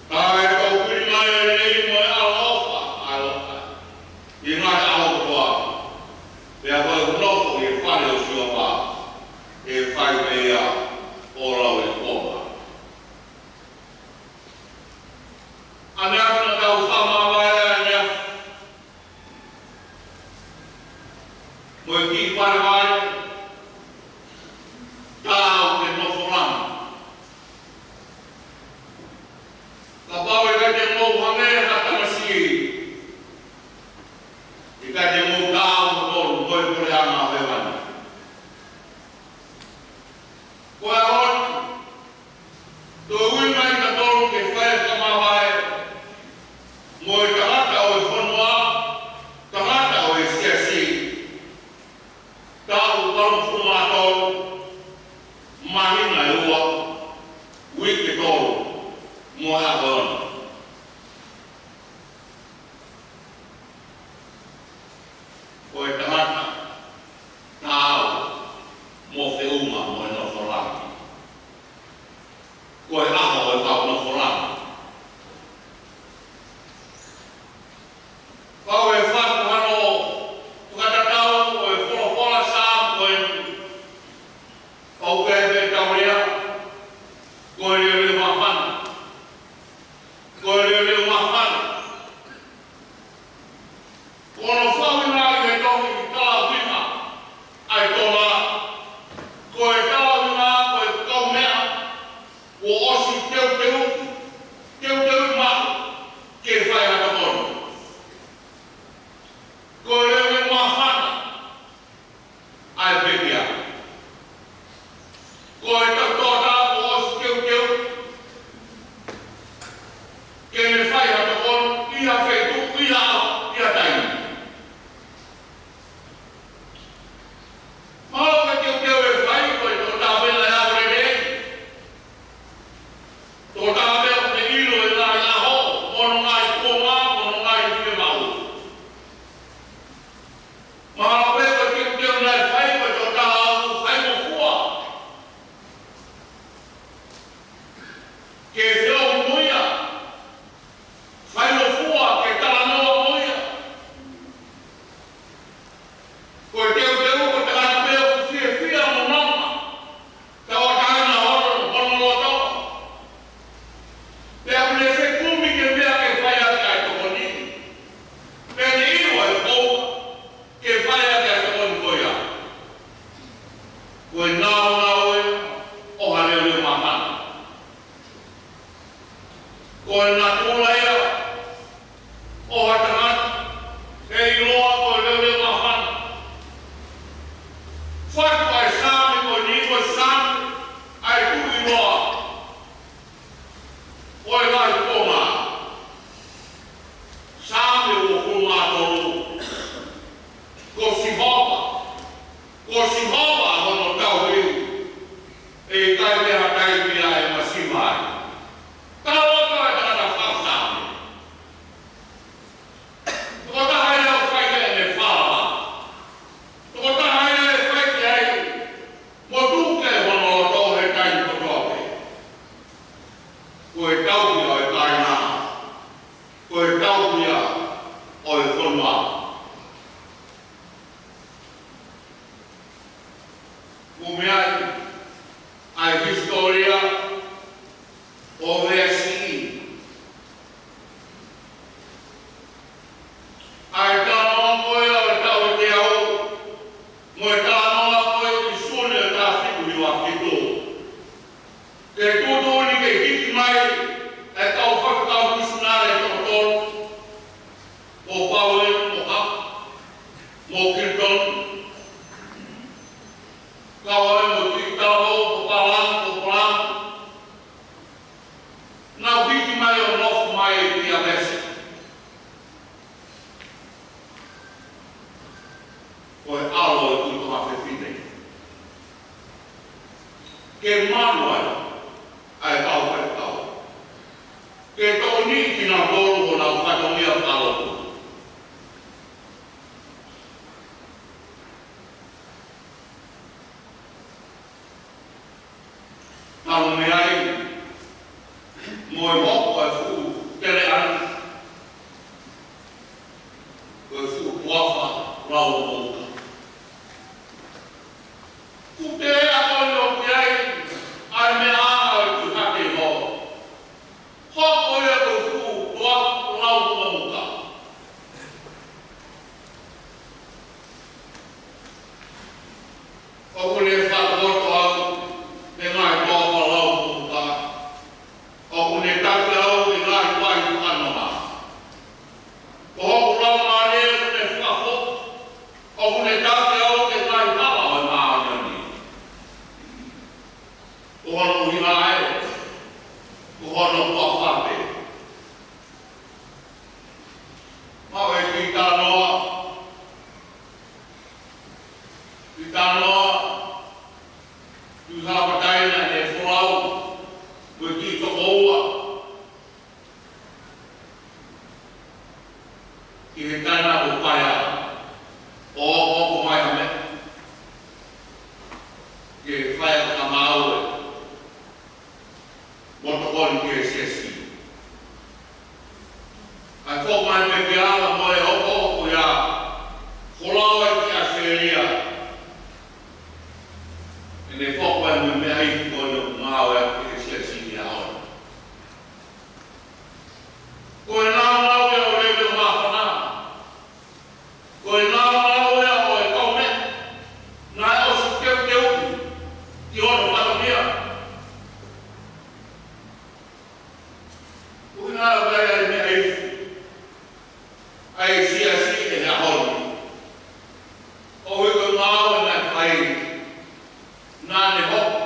Ka ʻe toki pili mai ʻa e lelei mo e ʻaloʻofa, ʻaloʻofa ʻi he ngaahi ʻaho kotoa. Pea ko ʻeku nofo ʻi he fale ʻo Sihova, ʻe fai pē ia ʻo lauikuonga. ʻAneafi naʻa tau fakamavaeʻi ʻaneafi mo e kiʻi valevale, taau ke nofo langa. Kapau ʻe ʻikai te mou hangē ha tamasiʻi, ʻe ʻikai te mou taau mo e puleʻanga ʻo hēvani. Ko e ʻaho ni, toe ui mai kitautolu ke fai e fakamavae mo e tangata ʻo e fonua, tangata ʻo e siasi, taʻu valungofulu mā tolu, māhina ʻe ua, uike tolu, mo e ʻaho ni. Ko e tangata taau mo feʻunga mo e nofo langa. Ko e ʻaho ʻo e kau nofo langa. Pau ʻe fatu hano fakatatau ʻo e folofola Saame ko eni. ʻOku ʻi ai pē ʻetau lea, ko e leoleo māfana. Ko e leoleo māfana. Ko hono fakaʻuhinga ʻi he tohi Talauhinga ʻa e Tola, ko e talauhinga ko e kaumeʻa kuo ʻosi teuteu, teuteu maʻu ke fai ha tokoni. Ko e leoleo māfana ʻa e pekia. Ko e tau toʻatā kuo ʻosi teuteu ke ne fai ha tokoni ʻi ha feituʻu, ʻi ha ʻaho, ʻi ha taimi. Mahalo ko e teuteu ʻe fai ko e toʻatā pē naʻe ʻalu lelei. Toʻatā pē ʻoku ne ʻilo e ngaahi ʻaho, mo hono ngaahi kuonga, mo hono ngaahi fiemaʻu. Mahalo pē ko e teuteu naʻe fai ko e toʻatā ʻoku faingofua ke feohi mo ia, faingofua ke talanoa mo ia. Ko e teuteu ko e tangata pē ʻoku fiefia mo nonga, tauʻatāina hono, hono loto. Pea ʻoku ne fekumi ki he meʻa ke fai ʻaki ʻa e tokoni. Pea ne ʻilo ʻe koe ke fai ʻaki ʻa e tokoni ko ia. Ko e naunau ia ʻo ha leoleo māfana. Ko e natula ia ʻo ha tangata ʻe ʻiloa ko e leoleo māfana. Fatu ʻa e Saame ko eni ko e Saame ʻa e tuʻu ʻiloa ʻo e ngaahi kuonga. Saame uofulu mā tolu. Ko Sihova, ko Sihova hono tauhi, ʻe ʻikai te ha taimi ʻe masiva ai. Tau atu ʻa e tangata fakasaame. Tokotaha ia ʻoku fai ki ai ʻene falala. Tokotaha ia ʻe fai ki ai mo tuku ki ai hono loto he taimi kotoa pē. Ko e tauhi ʻo e kāinga. Ko e tauhi ia ʻo e fonua. Ko e meʻa ia ʻa e hisitōlia ʻo e ʻo nofo mai ki ʻAvesi, ko e ʻAlo ʻo e Tuʻi Tohafefine, ke malu ai ʻa e kau faifekau, ke tokoniʻi kinautolu ʻi honau fatongia fakalotu. Talu mei ai mo e hoko ʻa e fuʻu teleʻanga, ko e fuʻu toafa lau moʻuka. Fuʻu teleʻanga ko eni ʻoku ʻi ai ʻa e meʻa ʻa e tuʻi hake mo. Hoko ia ko e fuʻu toafa lau moʻuka. ʻOku ne fakafoto au he ngaahi toafa lau moʻuka. ʻOku ne taki au he ngaahi vai fakanonga. Ko hoku laumālie ʻoku ne fakafoto, ʻoku ne taki au he ngaahi hala ʻo e māʻoniʻoni. Ko hono ʻuhinga ē, ko hono toafa pē. Maʻu e kiʻi talanoa, kiʻi talanoa, kiʻi hapataina ʻe folau, ko e kiʻi tokoua ki he tana ʻo paea, ʻo ʻokoʻoko mai ha meʻa ke fai ʻaki ha ngāue mo tokoni ki he siasi. ʻA e foʻi mai pē ke ala mo e ʻokoʻoko ia, folau ai ki ʻAositelēlia. ʻEne foʻi mai mo e meʻa ifi ko eni ʻoku ngāueʻaki ʻe he siasi ʻi he ʻaho ni. Ko e nāunau ia ʻo e lele māfana. Ko e nāunau ia ʻo e kaumeʻa naʻe ʻosi teuteuʻi ʻi hono fatongia. ʻUhinga ia ʻa e meʻa ifi ʻa e siasi ʻi he ʻaho ni. ʻOku ʻi ai e ngāue naʻe fai, naʻa ne hoko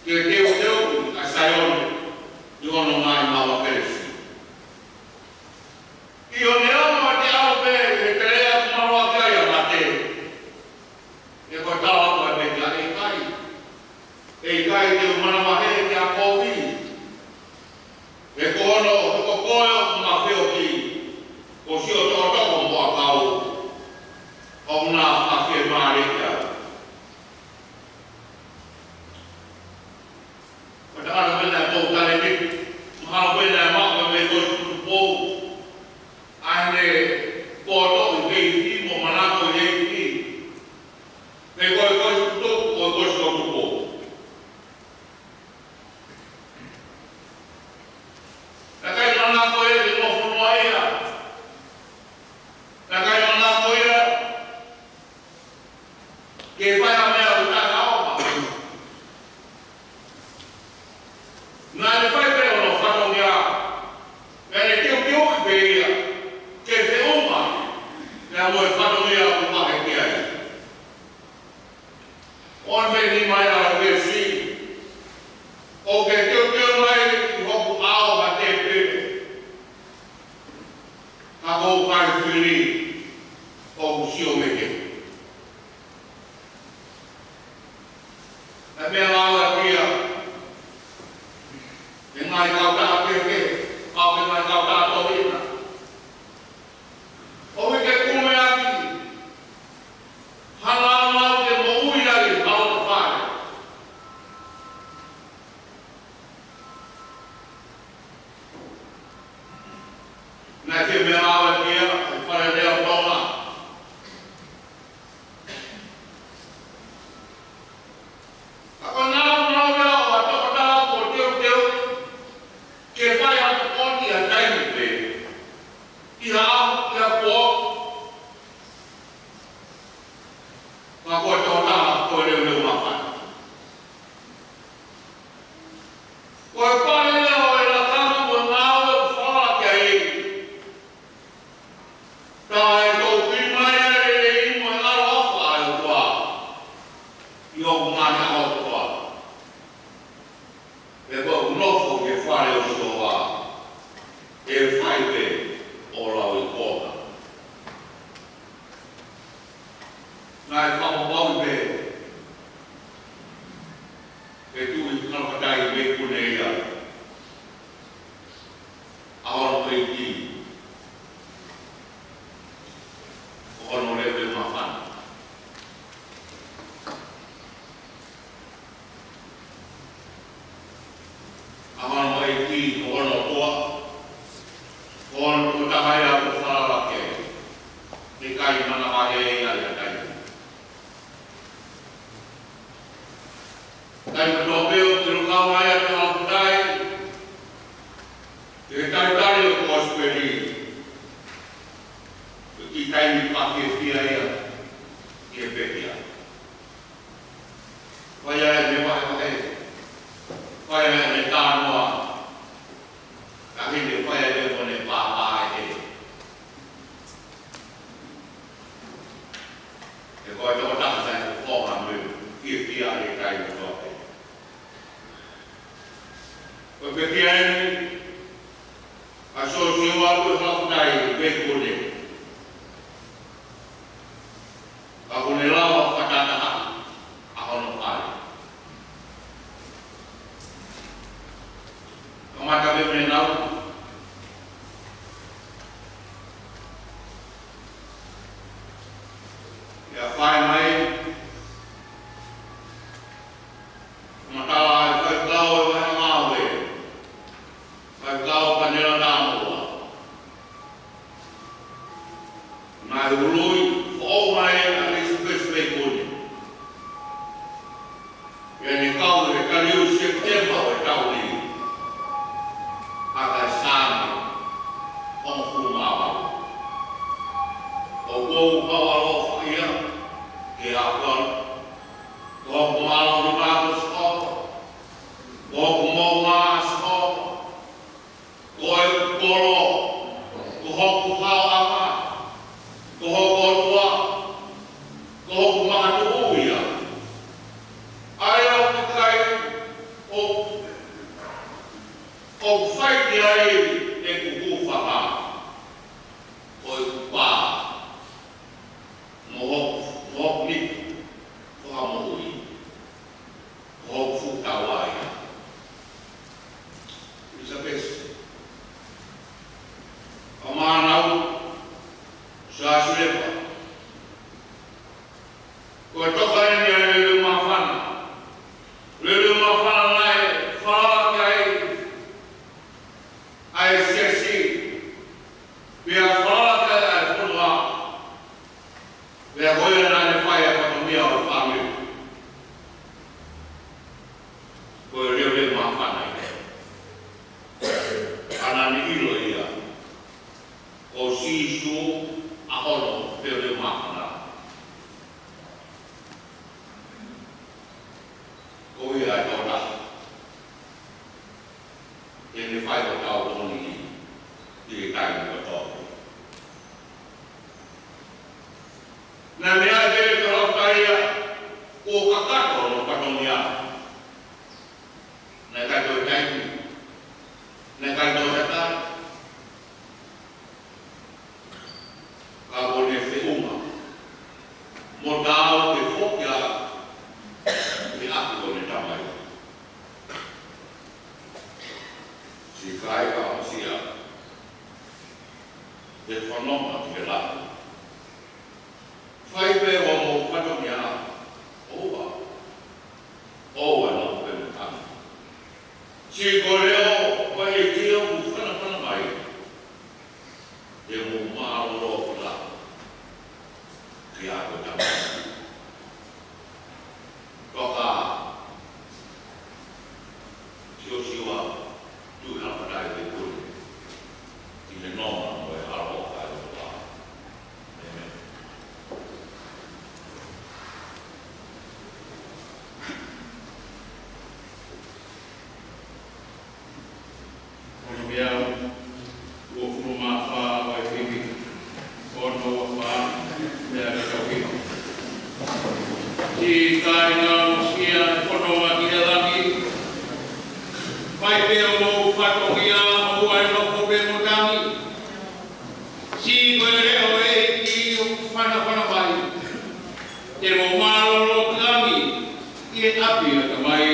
ke teuteuʻi ʻa Saione ʻi hono ngaahi maʻu kelesi. ʻI heʻene ʻalu ʻo ne ʻalu pē he teleʻa ʻoku maluʻaki ai ʻa mate. ʻE ko e tala ko e meʻa ʻe ʻikai. ʻE ʻikai te u manavahē ki ha kovi. He ko hono, he ko koe ʻoku ma feohi, ko siʻo tokotoko mo ʻakau, ʻoku na fakafiemālieʻi au. Ko e tangata pē naʻe pou talēniti, mahalo pē naʻe maʻu pē mei he Kolisi Tutupu, ʻa ʻene poto ʻi he ifi mo manako ʻi he ifi. Mei he Kolisi Tutupu, ko e Kolisi Tutupu. Naʻe ʻikai manako ia ke nofo noa ia. Naʻe ʻikai manako ia ke fai ha meʻa ʻoku taʻeʻaonga. Naʻa ne fai pē hono fatongia, naʻa ne teuteuʻi pē ia ke feʻunga pea mo e fatongia ʻoku vahe ki ai. ʻO ne meʻa mai ʻa e veesi, ʻoku ke teuteu mai ʻi hoku ʻao ha tēpile, ka ko hoku kakai fili ʻoku sio mei he. ʻA e meʻa lalahi ia, ʻe ngaahi kautaha kehekehe, pau ke ngaahi kautaha tohina. ʻOku ke kumi ʻaki ha nāunau ke moʻui ai ha loto fale. Naʻe ke meʻa lalahi ia, ʻa e fale lea ʻo Tonga. Ka ko e nāunau ia ʻo ha tokotaha kuo teuteu ke fai ha tokoni ʻi ha taimi pē, ʻi ha ʻaho, ʻi ha kuo. Ka ko e tokotaha ko e leuleu māfana. Ko e pale ia ʻo e lakanga mo e ngāue ʻoku falala ki ai. Ka ʻe toki mai ʻa e lelei mo e ʻaloʻofa ʻa e ʻOtua ʻi hoku ngaahi ʻaho kotoa. Pea ʻoku ou nofo ʻi he ʻe fai pē ʻo lau ʻi konga. Naʻe fakapapauʻi pē ʻe Tuʻi Kalafatai Veikune ia ʻa hono ʻeiki, ko hono leveleva māfana. ʻA hono ʻeiki, ko hono toa, ko hono tokotaha ia kuo falala ki ai. He ʻikai manavahē ia ʻi ha taimi. Taimi kotoa pē ʻoku ʻilo kau ai ʻa Tuʻi Kalafatai, ʻi he talitali ʻo e Kosipeli, ko e kiʻi taimi fakafiefia ia ki he pekia. Fai ai ʻene vahevahe, fai ai ʻene talanoa, ka ʻi heʻene fai ai pē mo ʻene pāpā ē. He ko e tokotaha naʻe fofonga mo e fiefia ʻi he taimi kotoa pē. Ko e pekia eni ʻa Siosiua Tuʻi Kalafatai Veikune. Ka kuo ne lava fakatahatahaʻi ʻa hono fale. Kamata pē mei he nau. ʻIo, fai mai. Matala ai faifekau ʻo e vahenga ngāue, Faifekau Panela Tamoa. Naʻe ului foʻou mai ʻa Elizabeth Veikune. Pea ne kau he tali ʻo Sepitema ʻo e taʻu ni, ʻa e Saame hongofulu mā valu. ʻOku ou kau alofa ia ki he ʻAfiona, ko hoku māʻoniʻoni ko Sihova, ko hoku moʻunga Sihova, ko e kolo, ko hoku haoʻanga, ko hoku ʻOtua, ko hoku makatuʻu ia. ʻA ia ʻoku ʻikai ʻo, ʻoku fai ki ai ʻeku hūfanga, ko ʻeku pā, mo hoku, mo hoku niʻihi fakamoʻui, ko hoku fuʻu taua ia. Elizabeth, ʻa mānau, Siosiua, ko e toka eni ʻa e lelei māfana. Lelei māfana naʻe falala ki ai ʻa e siasi, pea falala ki ai ʻa e fonua. Pea ko ia naʻa ne fai ʻa e fatongia ʻo e fāmili. Ko e leveleva māfana ia. Ka naʻa ne ʻilo ia ko Sīsū ʻa hono leveleva māfana. Ko ia ʻa e tokotaha te ne fai hotau tokoni ʻi he taimi kotoa. Naʻe meʻa ʻa Tuʻi Kalafatai ia kuo kakato hono fatongia. Naʻe ʻikai toe taimi, naʻe ʻikai toe takai. Ka kuo ne feʻunga mo taau ke foki ʻa e ʻapi ʻo ʻene tamai. Siʻi kāinga, ʻosi ia he fononga ki he lahi. Fai pē hoʻomou fatongia, ʻoua, ʻoua naʻa mou pemutanga. Siʻi ko e leʻo ʻo e ʻEiki ʻoku fanafana mai, te mou mālōlō ki lalo, ki he ʻapi ʻo e Tamai. Toka Siosiua Tuʻi Kalafatai Veikune ʻi he nonga mo e ʻaloʻofa ʻa e ʻOtua. ʻĒmeni. Ko hono meʻa uofulu mā fā ʻo e himi. Ono ua fā, meʻa ke tau himi. Siʻi kāinga, ʻosi ia he fononga ki he langi. Fai pē hoʻomou fatongia, ʻoua ʻe nofo pē mo tangi. ʻApi ʻo e Tamai.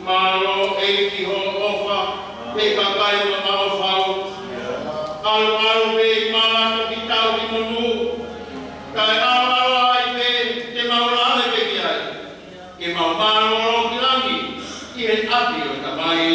Mālō ʻEiki hoʻo ʻofa, pea kakai mamaʻo fau. ʻAlu ʻalu pē ʻi malanga ki tau ki monū. Kae ʻalu ʻalu ai pē te mau lave pē ki ai. Ke mau mālōlō ki langi, ʻi he ʻapi ʻo e Tamai.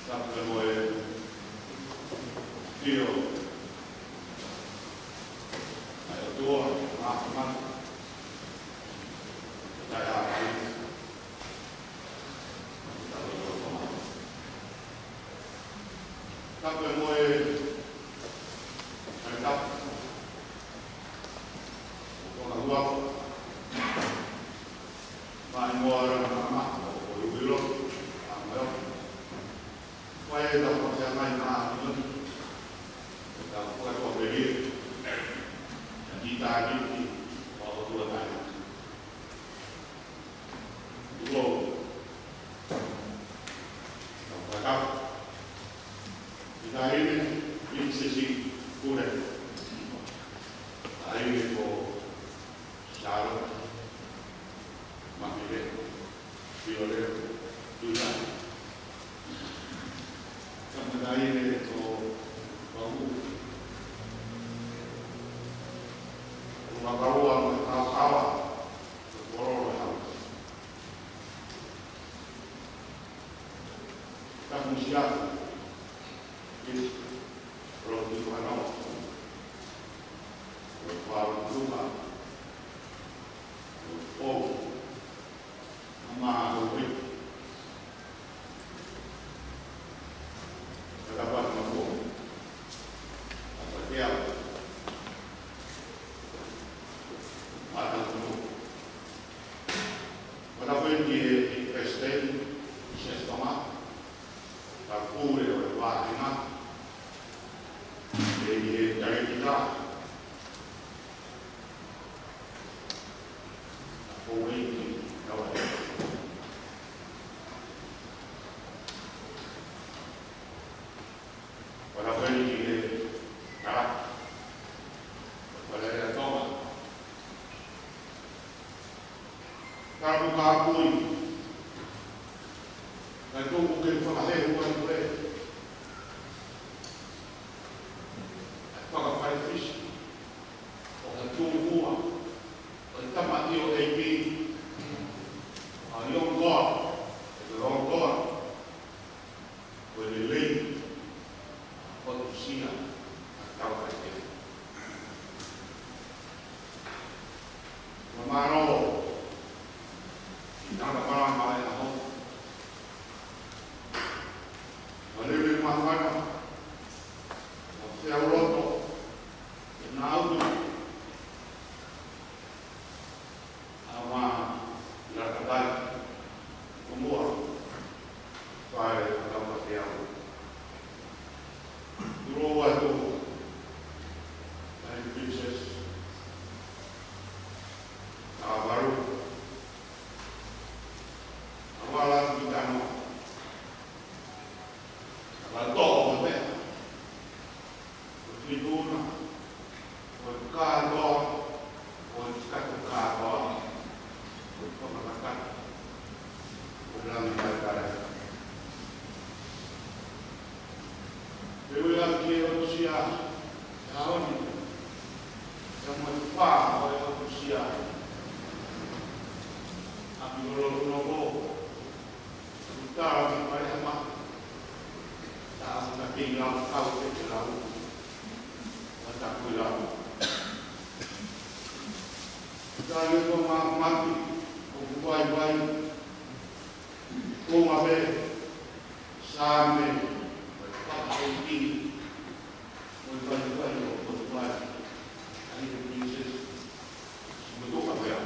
Tapu mo e ʻafio ʻa e ʻOtua, ʻa e ʻOtua, ʻa e ʻAlo. Tapu mo e Tapu. Ko e ʻOtua. Mai mo ara mama, ko e ʻilo, ʻa mo e ʻOtua. Ko e tau ko se mai ma ʻilo. Ko e tau ko e ko meri. ʻA ki ta ki ki, ko e ʻOtua tai. Tuko. Tau ko e tau. ʻI taʻine, Princess Kure. Taʻine ko Charlotte, Makile, Fiore, Lula. Kamataʻine ko Pau. Ko Makaua, Makaua, ko Kororo Hau. Kamusiaku, Miss Roti Hano, Roti Tuha, Roti Pou, Mama Roti, Katapat Mako, Apatia, Mata Mako. Mata Penti e President, Sesama, Tapu Ka ko ka pui, ka tuku ke fakahehu atu ē, ʻa e fakafalefisi ʻo ha tūkua ʻo e tamaioʻeiki, ʻa e ongoa, ʻa e ongoa ʻo e lelei, ʻo tusia ʻa e tau kai te. Mālō ki he tangata malanga ʻo e ʻaho. Mālō e māfana, ʻo feʻauloto ʻe nautolu ʻa ma i la katai, ʻo mua, fale ʻa Taukateau. Tulo atu, ʻa e Princess, ʻa Varu, ʻa Vala ki Tano, ʻa Vala Tō, ʻa Pea. Ko e fituna, ko e kātoa, ko e kato kātoa, ko e fakatakata, ko e langi takai. Te ui atu ki he ʻotusia, ʻa ʻoni, ʻa mo e fā ʻo e ʻotusia, ʻa ki lolo uno ko, Tau tala ki Palehema. Tau taki lau kau te te lau. Wa taku lau. Tau i ko ma maki, ko kuai vai. Ko ma pe, Same, wa taku lau. Ko vai vai, ko kuai. Ai, ko Jesus. Mo toka pea.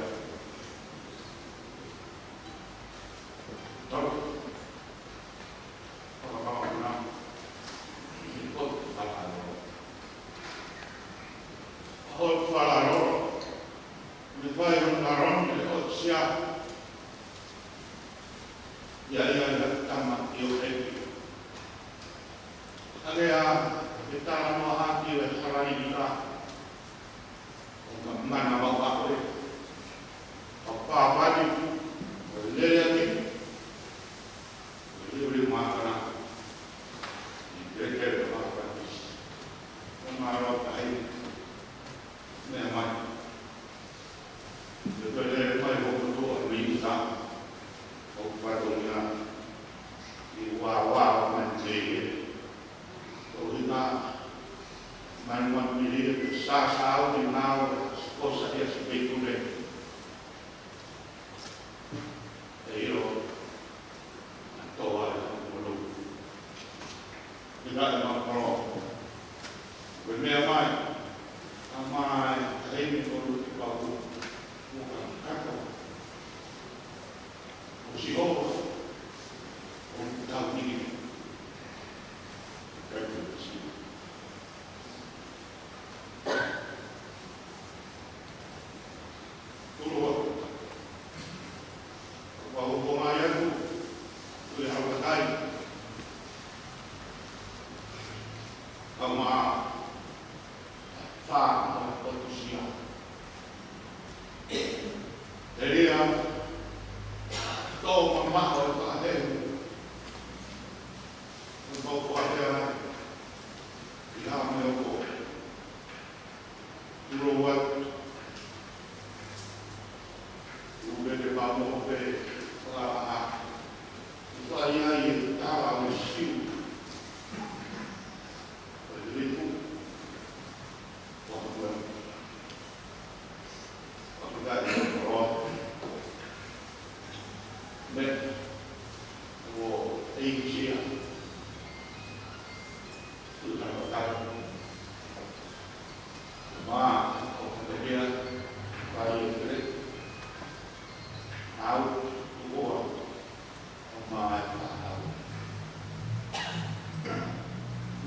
Tau. Fakapapuna. Ko fakalalo. Ko fakalalo. Me fai ʻo ngarong le o sia. Ia ia ia tama i o e. Alea, ke tala noa haki le harani ka. ʻO ka mana mau ako e. ʻO pāpani, ʻo lele ake. ʻO liu liu mākana. I keke le pāpani. ʻO mālō tahi. Meʻa mai. Te pele mai hoku toa misa. ʻO fatongia. I wawa mai te. ʻO hina. Mai mai mili te sasau ni nau. Ko sa ia si pekune. E ilo. Toa e mulu. Ina e makolo. Ko e meʻa mai. ʻA mai, ʻa e meʻa ko lu ki pau. Mo ka kato. ʻO si o. ʻO tau ni. Kai te si. Tolo atu. Kua upo mai atu. Tui hau katai. Kau maa. Fā, ʻo tusia. Telia. Tō mamaho e fakahehu. ʻO mau fakahehu ai. ʻI ha me o ko. Tulo atu. Ume te pamo pe. Fakaha. Fai ai e tala o siu. Ko e lipu. Ko e lipu. Ko e lipu. Ko e lipu. Me. Ko e isia. Tuʻu tangata. Ma, ʻo ka te mea, pai e kere. Au, ʻo koa, ʻo ma e ka au.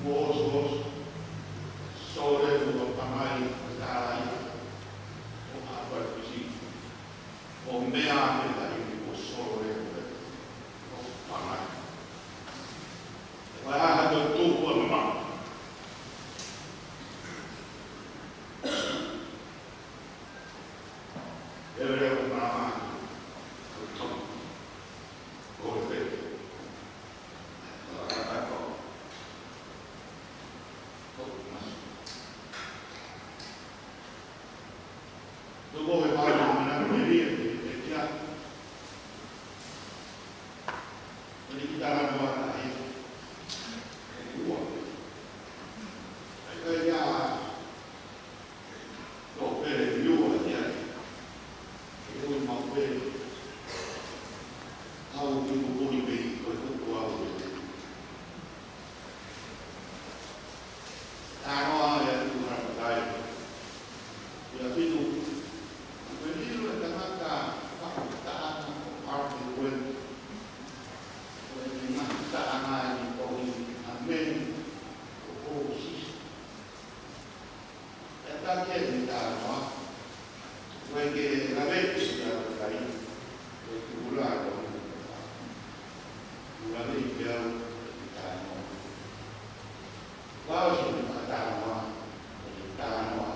Mo oso oso, sole mo ka pangai, ka tālai, ʻo ka pai pisi. ʻO mea ake tahi ʻo sole, ʻo pangai. Ko e hā ha tō tō ua mama. E lele ʻo mama. Ko e pau ke manako ke lia, ke, ke kia. Meni ki talanoa tahi. Ua. Ai, ai, ia. Ko pele ni ua ia. Ke ui mau pele. Au ki mukuni mei ko e kuku au. Talanoa ia ʻi Halapakai. Ia fitu. Ko e lilo e tangata fakataha ko Arthur Webb. Ko e ngaahi taʻanga ʻi ko ʻi a meni ko Paul Sisi. ʻE taki e talanoa. Ko e ke lave ki he Halapakai. Ko e kuku la ko e lave ki he au ki he talanoa. Kuo ʻosi e talanoa, e talanoa,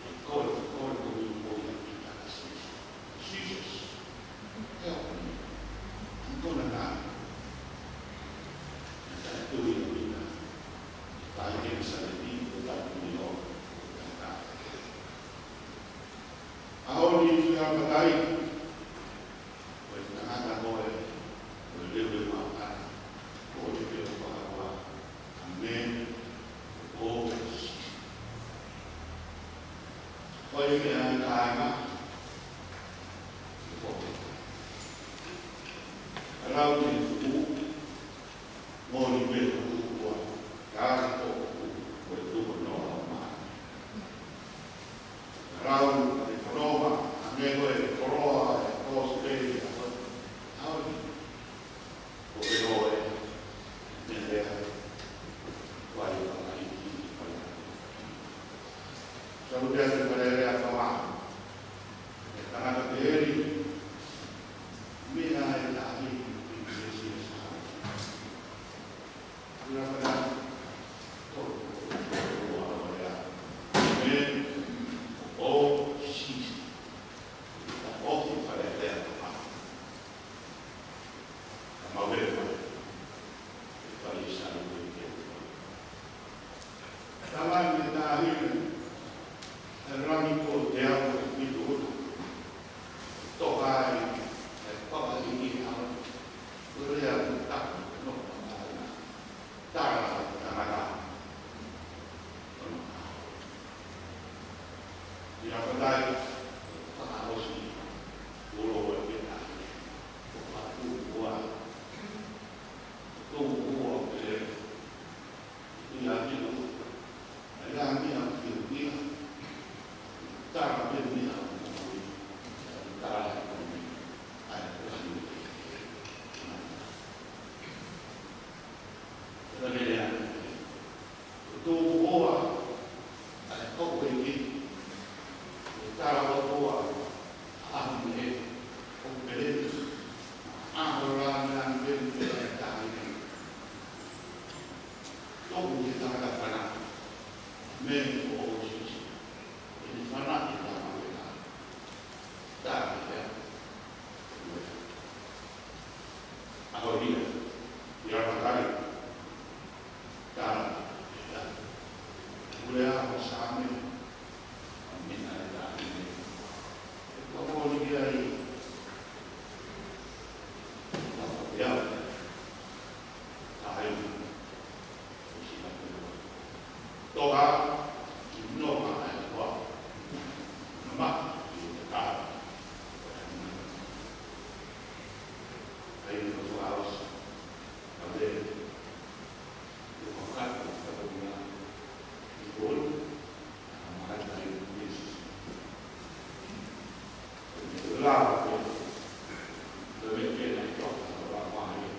e kole, kole ko e ko e ki he Sisi. Jesus, help me. I'm gonna die. Naʻe tui ʻa Pita, ʻai ke saliti, ko e tau ni o, ko e tangata. ʻAho ni ʻi Halapakai, ko e tangata ko ē, ko e lele maʻu ʻana, ko e lele fakahua, ʻa meni, ko e ko e meʻa ʻi kāinga, ko e lau ni fuku, Moni pē ko e kuku ua, ka ko e kuku, ko e tuku noa ʻo mai. Lau, e koloa, ʻa meni ko e koloa, e kosipeli, ʻa ko e, ʻa ko e, ko e loe, ne lea, ko ai, ko ai, ko ai. Sa lu pea te pale lea ka ma, e tangata peheli, meʻa e tahi, princess e sa. Tala ʻo e tangata. ʻI Halapakai, fakaʻosi, ulo ua pē tahi, ko e fatu ua, ko e ua pē, ʻi ʻapi ua, ʻa ia meʻa ʻoku fiefia, tala pē meʻa ʻoku fiefia, tala pē meʻa, ʻa ia ko e ʻa ia. Ko e lea, ko e tō ua, ʻa e kau ʻEiki, ko e tala ʻOtua, ʻa e meʻa, ko e pele, ʻa e lea, lea, pele, pele, tahi. Tō ua ke tala ka fana, meni ko Sisi, ʻe fana ke tala pela. Tala pela. ʻAho ia, ʻi Halapakai, tala, tala. Pule ʻa Saame, ʻa mena e tahi ne. E kua mō ni ai, tala pela. Tahi. Toka, ki noa ai kua. Nama, ki te ka. Ai no fakaʻosi. Ka ve. Ko ka ka ka ia. Ki koi. Nama ai ai. Yes. Lava ko. Lava ke na toka. Lava mai.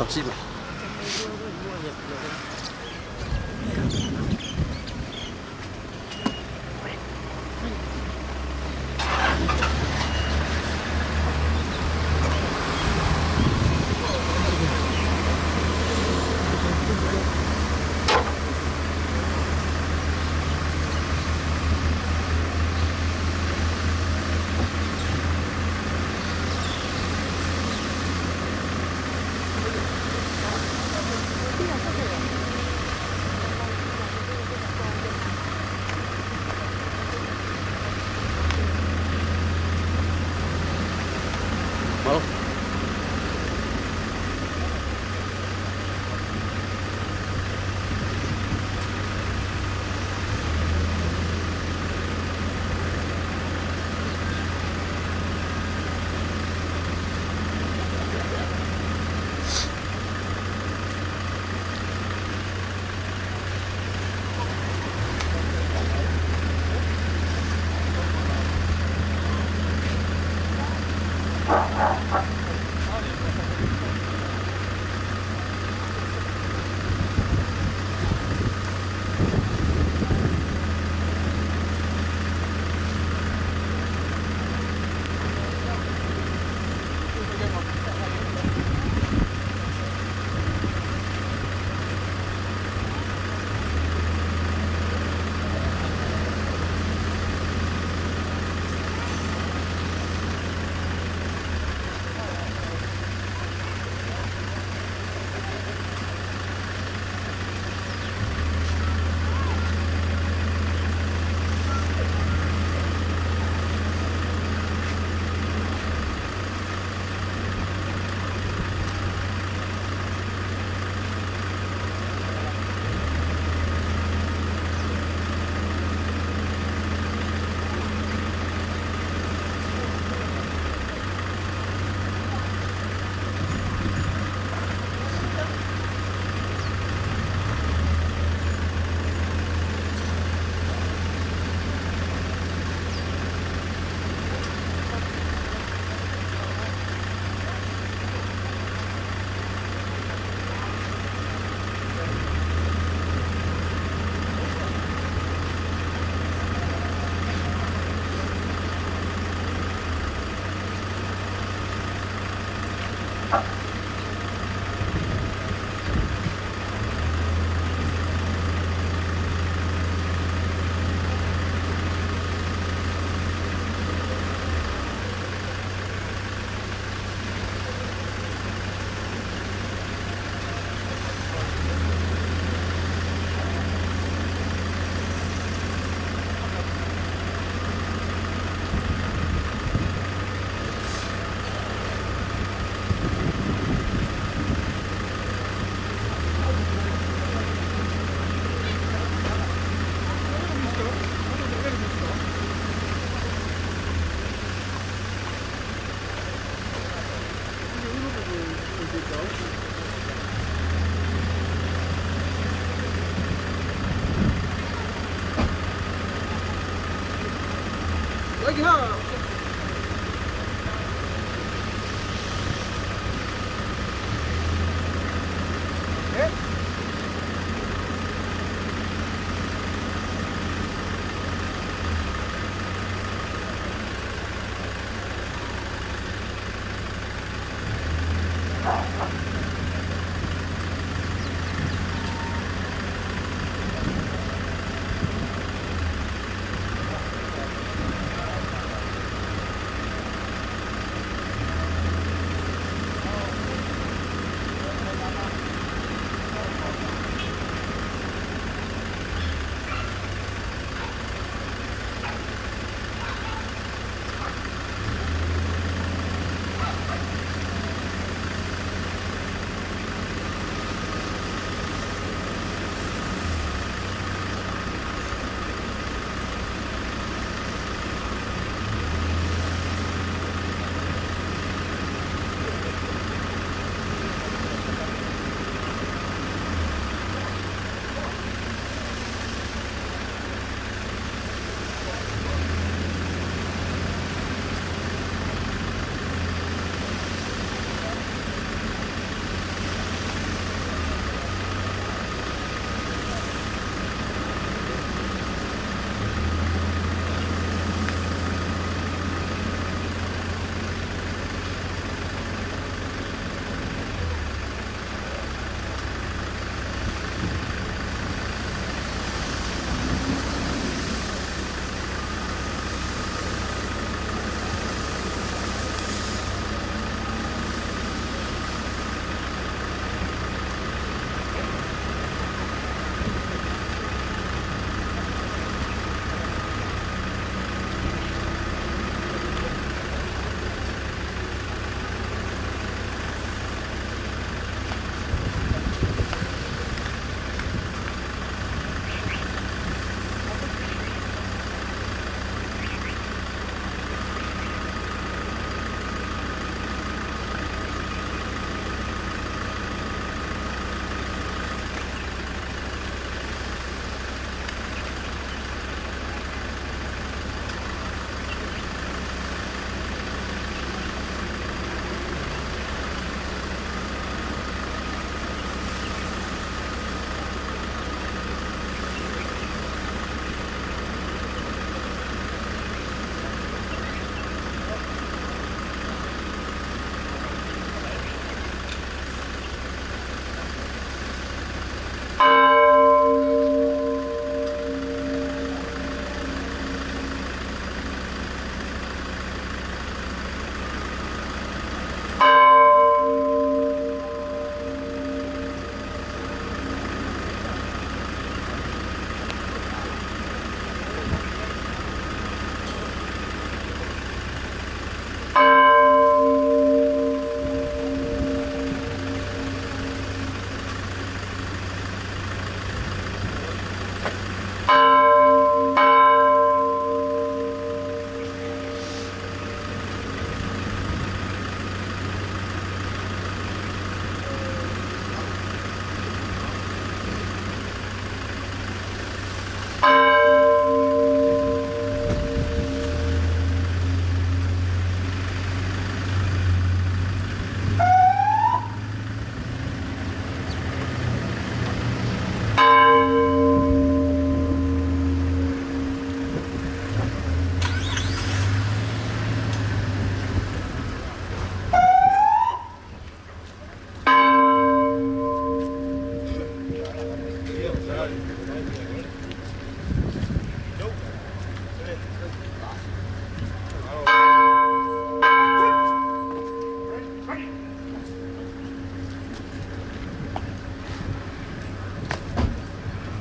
Taksi mai.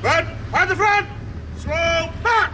Front! At the front! Slow march!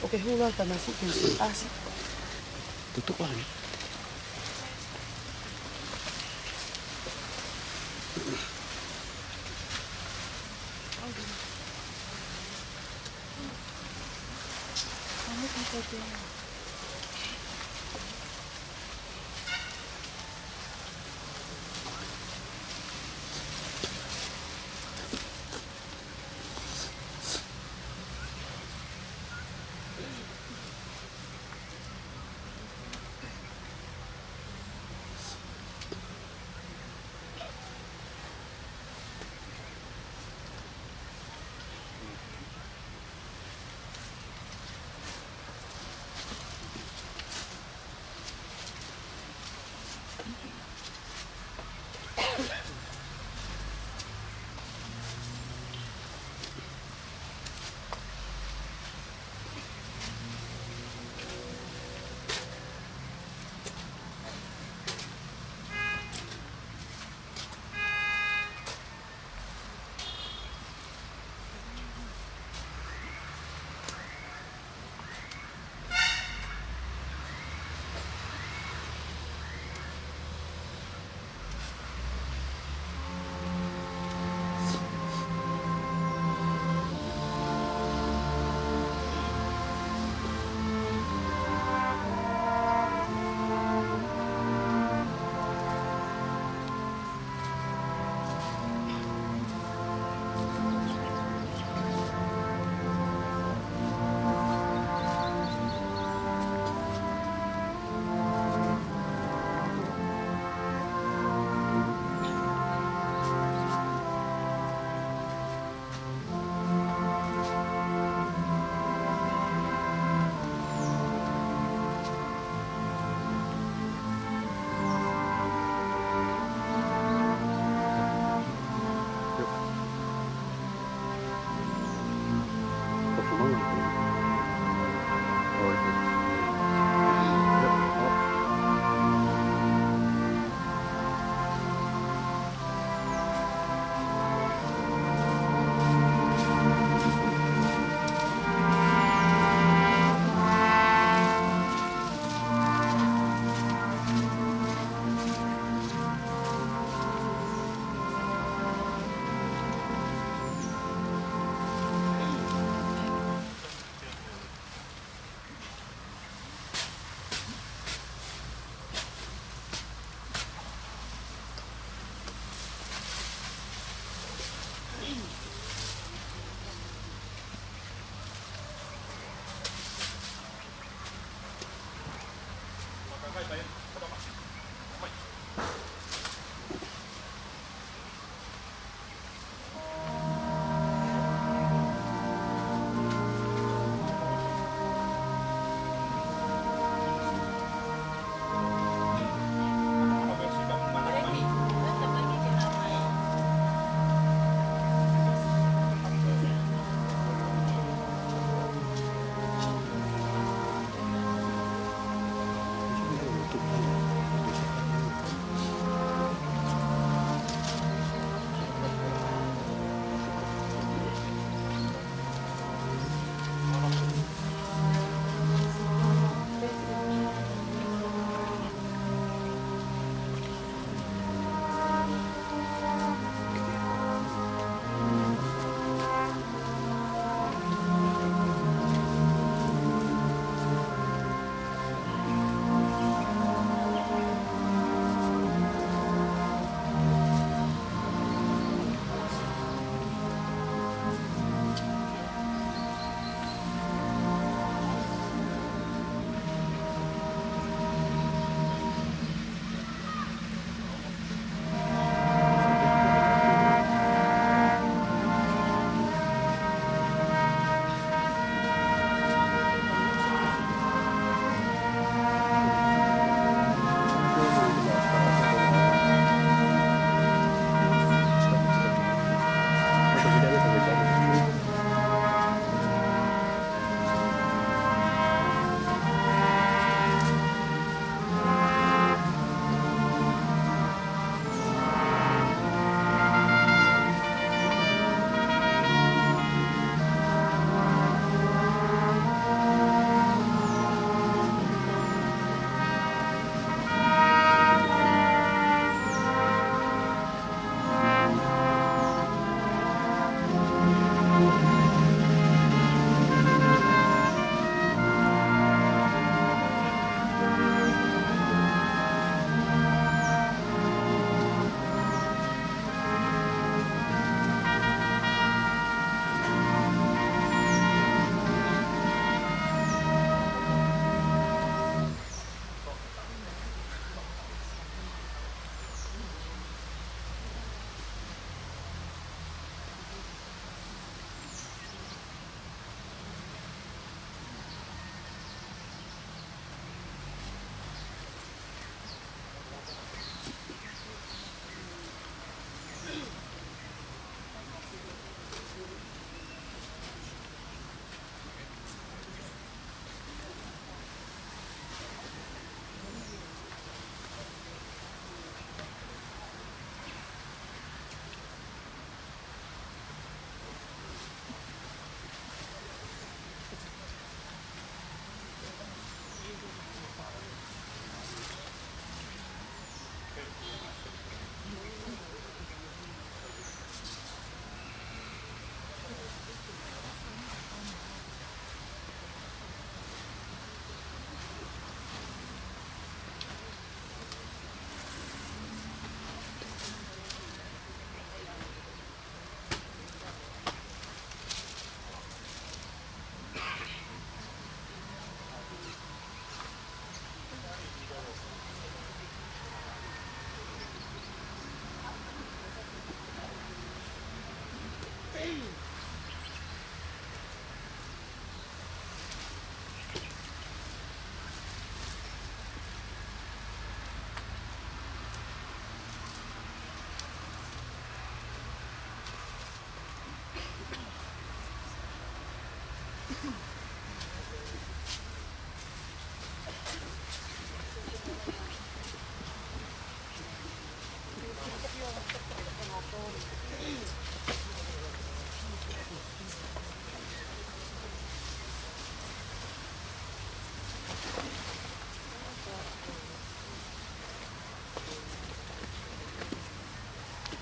ʻOkú ke hū atu ʻa e nasi, ke nasi ʻasi. Tutuku ʻeni.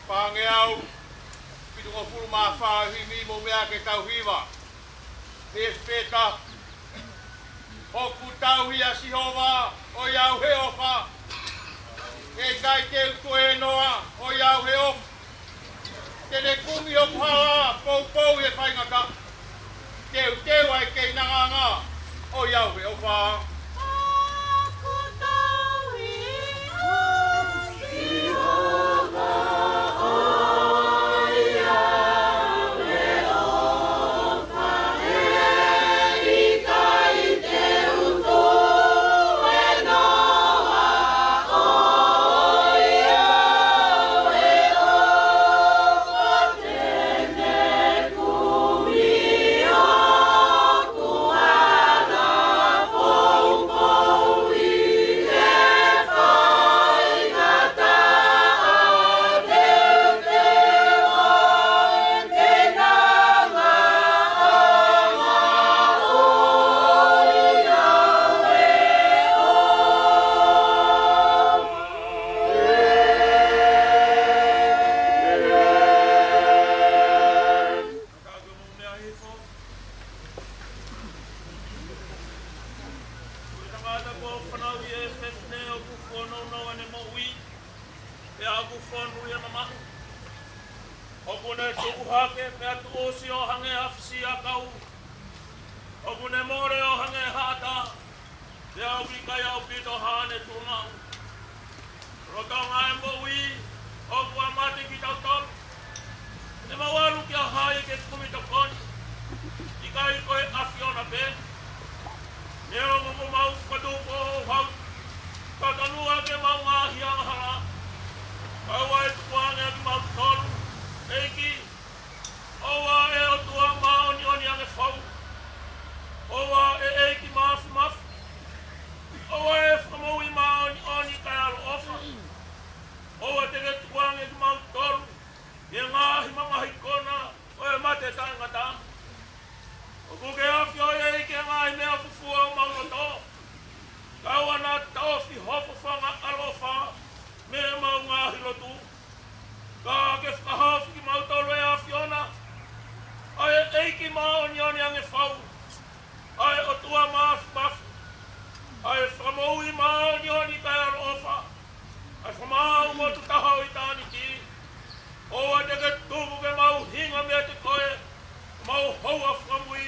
Fāngeau fitungofulu mā fā, himi mo meʻa ke tau hiva. He feta, ʻoku tauhi ʻa Sihova ʻo ʻiate au he ʻofa. ʻE ʻikai te u tuēnoa ʻo ʻiate au he ʻofa. Te ne kumi hoku hala poupou ʻi he faingataʻa. Teuteu ʻa e keinanga ʻo ʻiate au he ʻofa. Ko e tangata kuo fanauʻi ʻe he fefine ʻoku fuonounou ʻene moʻui, pea ʻoku fonu ʻi he mamahi. ʻOku ne tuku hake pea tuʻusi ʻo hangē ha fisiakau. ʻOku ne mole ʻo hangē ha ʻatā, pea ʻoku ʻikai ʻaupito haʻane tuʻumaʻu. Lolotonga e moʻui, ʻoku ʻa mate kitautolu. ʻE mau ʻalu kia hai ke kumi tokoni? ʻIkai ko e ʻAfiona pē? Neongo ʻoku mau fakatupu ʻo houhau, ka tonu ʻa ke mau ngaahi angahala. Kae ʻoua ʻe tukuange ʻa kimautolu, ʻEiki. ʻOua ʻe ʻOtua māʻoniʻoni ange fou. ʻOua ʻe ʻEiki māfimafi. ʻOua ʻe Fakamoʻui māʻoniʻoni kae ʻaloʻofa. ʻOua te ke tukuange kimautolu ʻi he ngaahi mamahi kona ʻo e mate taʻengata. ʻOku ke ʻafioʻi ʻEiki ʻa e ngaahi meʻa fufū ʻo homau loto. Kae ʻoua naʻa taʻofi ho fafanga ʻaloʻofa mei heʻemau ngaahi lotu. Ka ke fakahaofi kimautolu ʻe ʻAfiona, ʻa e ʻEiki māʻoniʻoni ange fou, ʻa e ʻOtua māfimafi, ʻa e Fakamoʻui māʻoniʻoni kae ʻaloʻofa, ʻa e Fakamaau motu taha ʻo ʻitāniti. ʻOua te ke tuku ke mau hinga meiate koe, mau houa fakamui,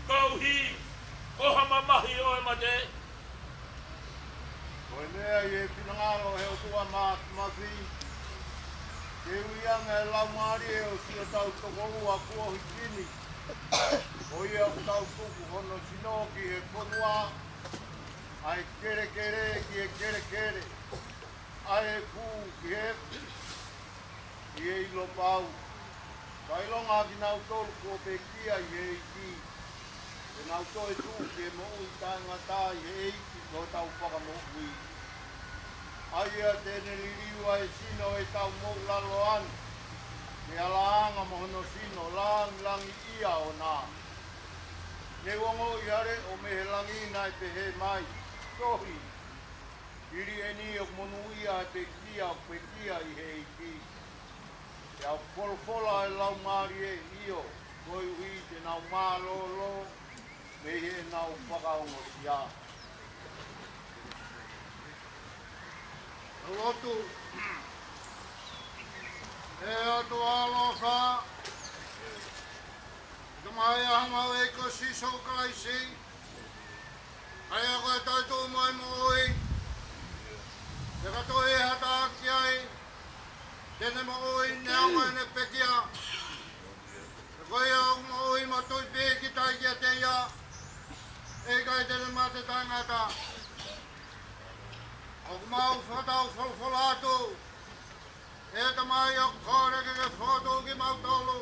koeʻuhi ko ha mamahi ʻo e mate. Ko e meʻa ʻi he finangalo ʻo e ʻOtua māfimafi, ke ui ange ʻa e laumālie ʻo siʻotau tokoua kuo hiki ni, ko ia ʻoku tau tuku hono sino ki he fonua, ʻa e kelekele ki he kelekele, ʻa e efu ki he efu, ʻi he ʻilo pau. Kae ʻilonga kinautolu kuo pekia ʻi he ʻEiki, te nau toe tuʻu ki he moʻui taʻengata ʻi he ʻEiki ko hotau Fakamoʻui. ʻA ia te ne liliu ʻa e sino ʻo ʻetau moʻulaloa ni, ke ala anga mo hono sino, langilangiʻia ʻo na. Ne u ongoʻi ha leʻo mei he langi naʻe pehē mai, Tohi, hili eni ʻoku monūʻia ʻa e pekia ʻoku pekia ʻi he ʻEiki. Pea ʻoku folofola ʻa e Laumālie, ʻio, koeʻuhi te nau mālōlō mei heʻenau fakaongosia. Tau lotu. ʻE ʻOtua ʻaloʻofa, ʻi he Tamai ʻa homau ʻEiki ko Sīsū Kalaisi, ʻa ia ko e toetuʻu mo e moʻui, pea ka toe ʻi ai ha taha ki ai, te ne moʻui neongo ʻene pekia. Pea ko ia ʻoku moʻui mo tui pīkitai kiate ia, ʻe ʻikai te ne mate taʻengata. ʻOku mau fakatau folofola atu, ʻe Tamai, ʻoku kole ke ke fokotuʻu kimautolu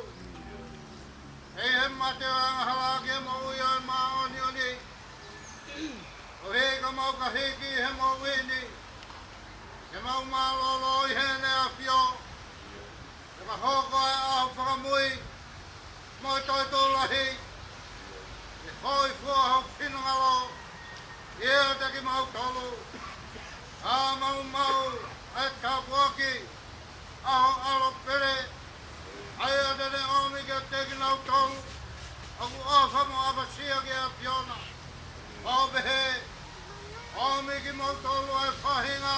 ʻi he Mate ʻo e angahala ki he moʻui ʻo e māʻoniʻoni. ʻOku ʻikai ke mau ka hiki he moʻui ni. Ke mau mālōlō ʻi heʻene ʻAfio. Ke mau hoko ʻa e ʻaho fakamui mo e toetuʻu lahi. Ke hōifua ho finangalo ʻiate kimautolu. Ka mau maʻu ʻa e tāpuaki ʻa ho ʻAlo pele, ʻa ia te ne ʻomi kiate kinautolu ʻoku ʻofa mo ʻapasia ki he ʻAfiona, ʻo pehē: ʻOmi kimautolu ʻa e faʻahinga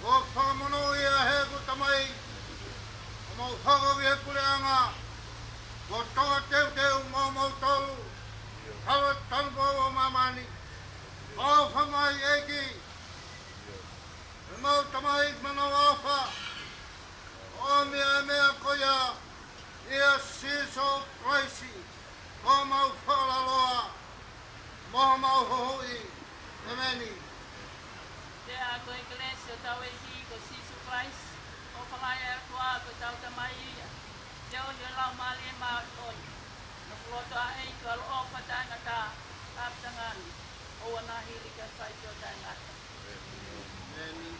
kuo fakamonūʻia ʻe heʻeku Tamai, ʻo mou hoko ki he puleʻanga kuo toka teuteu mo moutolu, talu e tanupou ʻo māmani. ʻOfa mai ʻEiki, ʻemau Tamai manavaʻofa, ʻomi ʻa e meʻa ko ia ʻia Sīsū Kalaisi, ko homau Fakalaloa mo homau Huhuʻi. ʻEmeni. Pea ko e kelesi ʻa hotau ʻEiki ko Sīsū Kalaisi, ʻofa lahi ʻa e ʻOtua ko hotau Tamai, feohi ʻa e Laumālie Māʻoniʻoni, nofoʻia ʻa e ʻEiki ʻaloʻofa taʻengata, ʻapitanga ni, ʻoua naʻa hili kae fai ki taʻengata. ʻEmeni.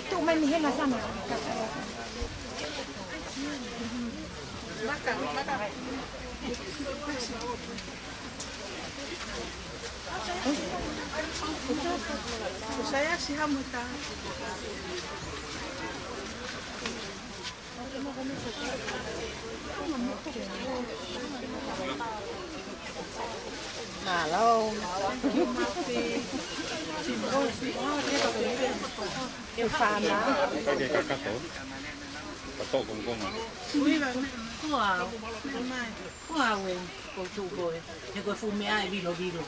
Tuʻu mai mei hena, Sana. Maka, maka. Ko Saiasi Hamuta. Mālō. ʻE fānau. Kae kakato. Kato kongokonga. Ua. Ua we. Ko tuʻu ko ē. He ko e fuʻu meʻa ʻe vilovilo.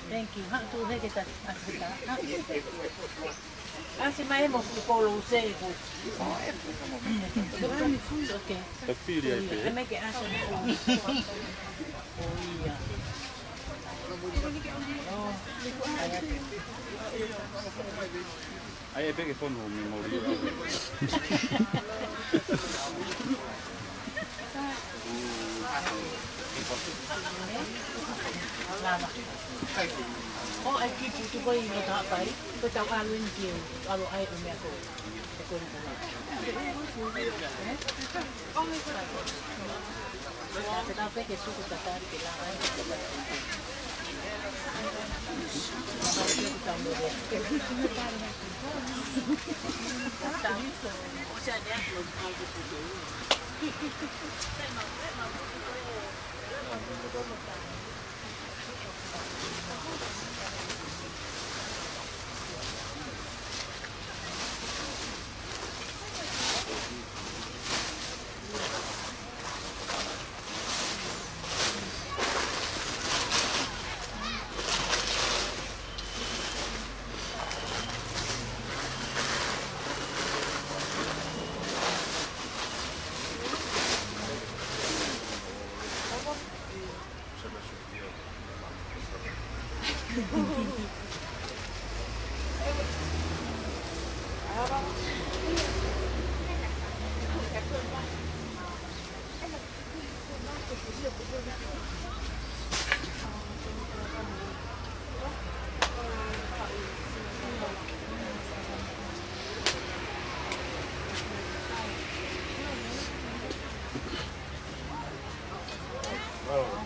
Thank you. Haʻu tuʻu hē ke ta, ʻasi ta. ʻAsi mai mo fuʻu polo ʻosi ko. Okay. Ka fili ai pē. ʻE mei ke ʻasi mo fuʻu. ʻO ia. ʻAi ē pē ke fonu ʻo memory. Lava. ʻO e kipu tu ko i no ta pai, ko tau ʻalu eni ki ʻalu ai ʻo meʻa ko. E ko ni ko. Te tau pē ke suku tatari ke lava.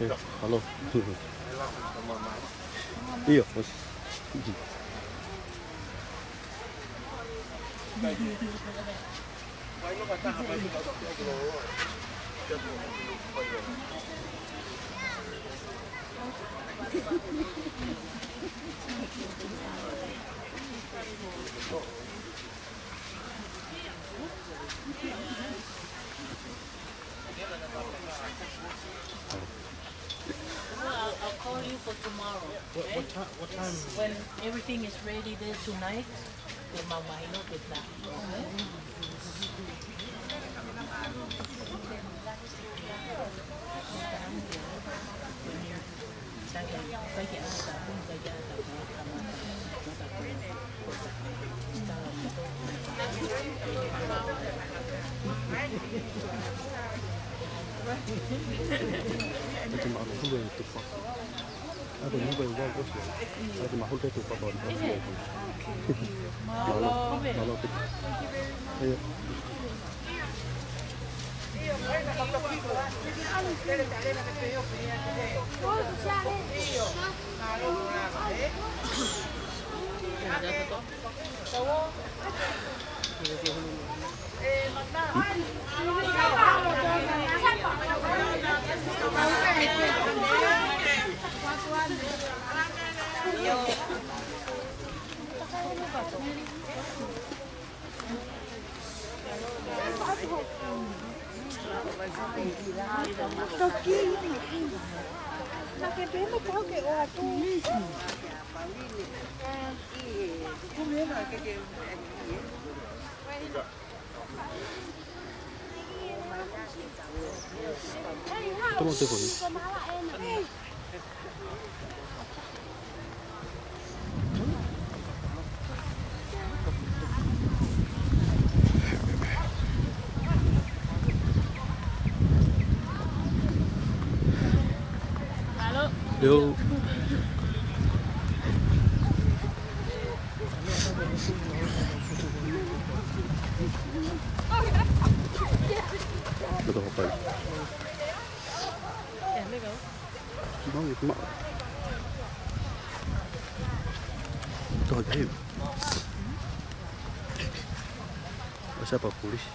Hello. ʻIo, ʻosi. Well, I'll, I'll call you for tomorrow. What, what ti-, what time? When everything is ready there tonight, then Mama, you know, get that. Mālō, mālō. Toma te koni. Hello. Yo. Look at her face. Mau, mau. Tuh, ayo. Masa apa polisi?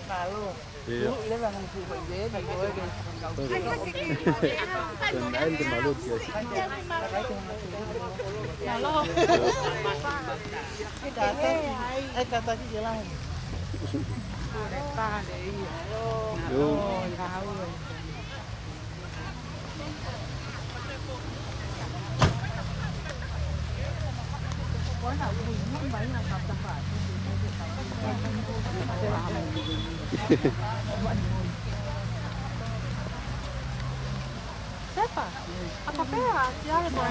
Mālō. Ia. Mālō. Ai, kātaki, ai, kātaki ke lahi. Pale, ia. Yo. Oi, ka hau, oi. Sepa, a kapea, si ale ko.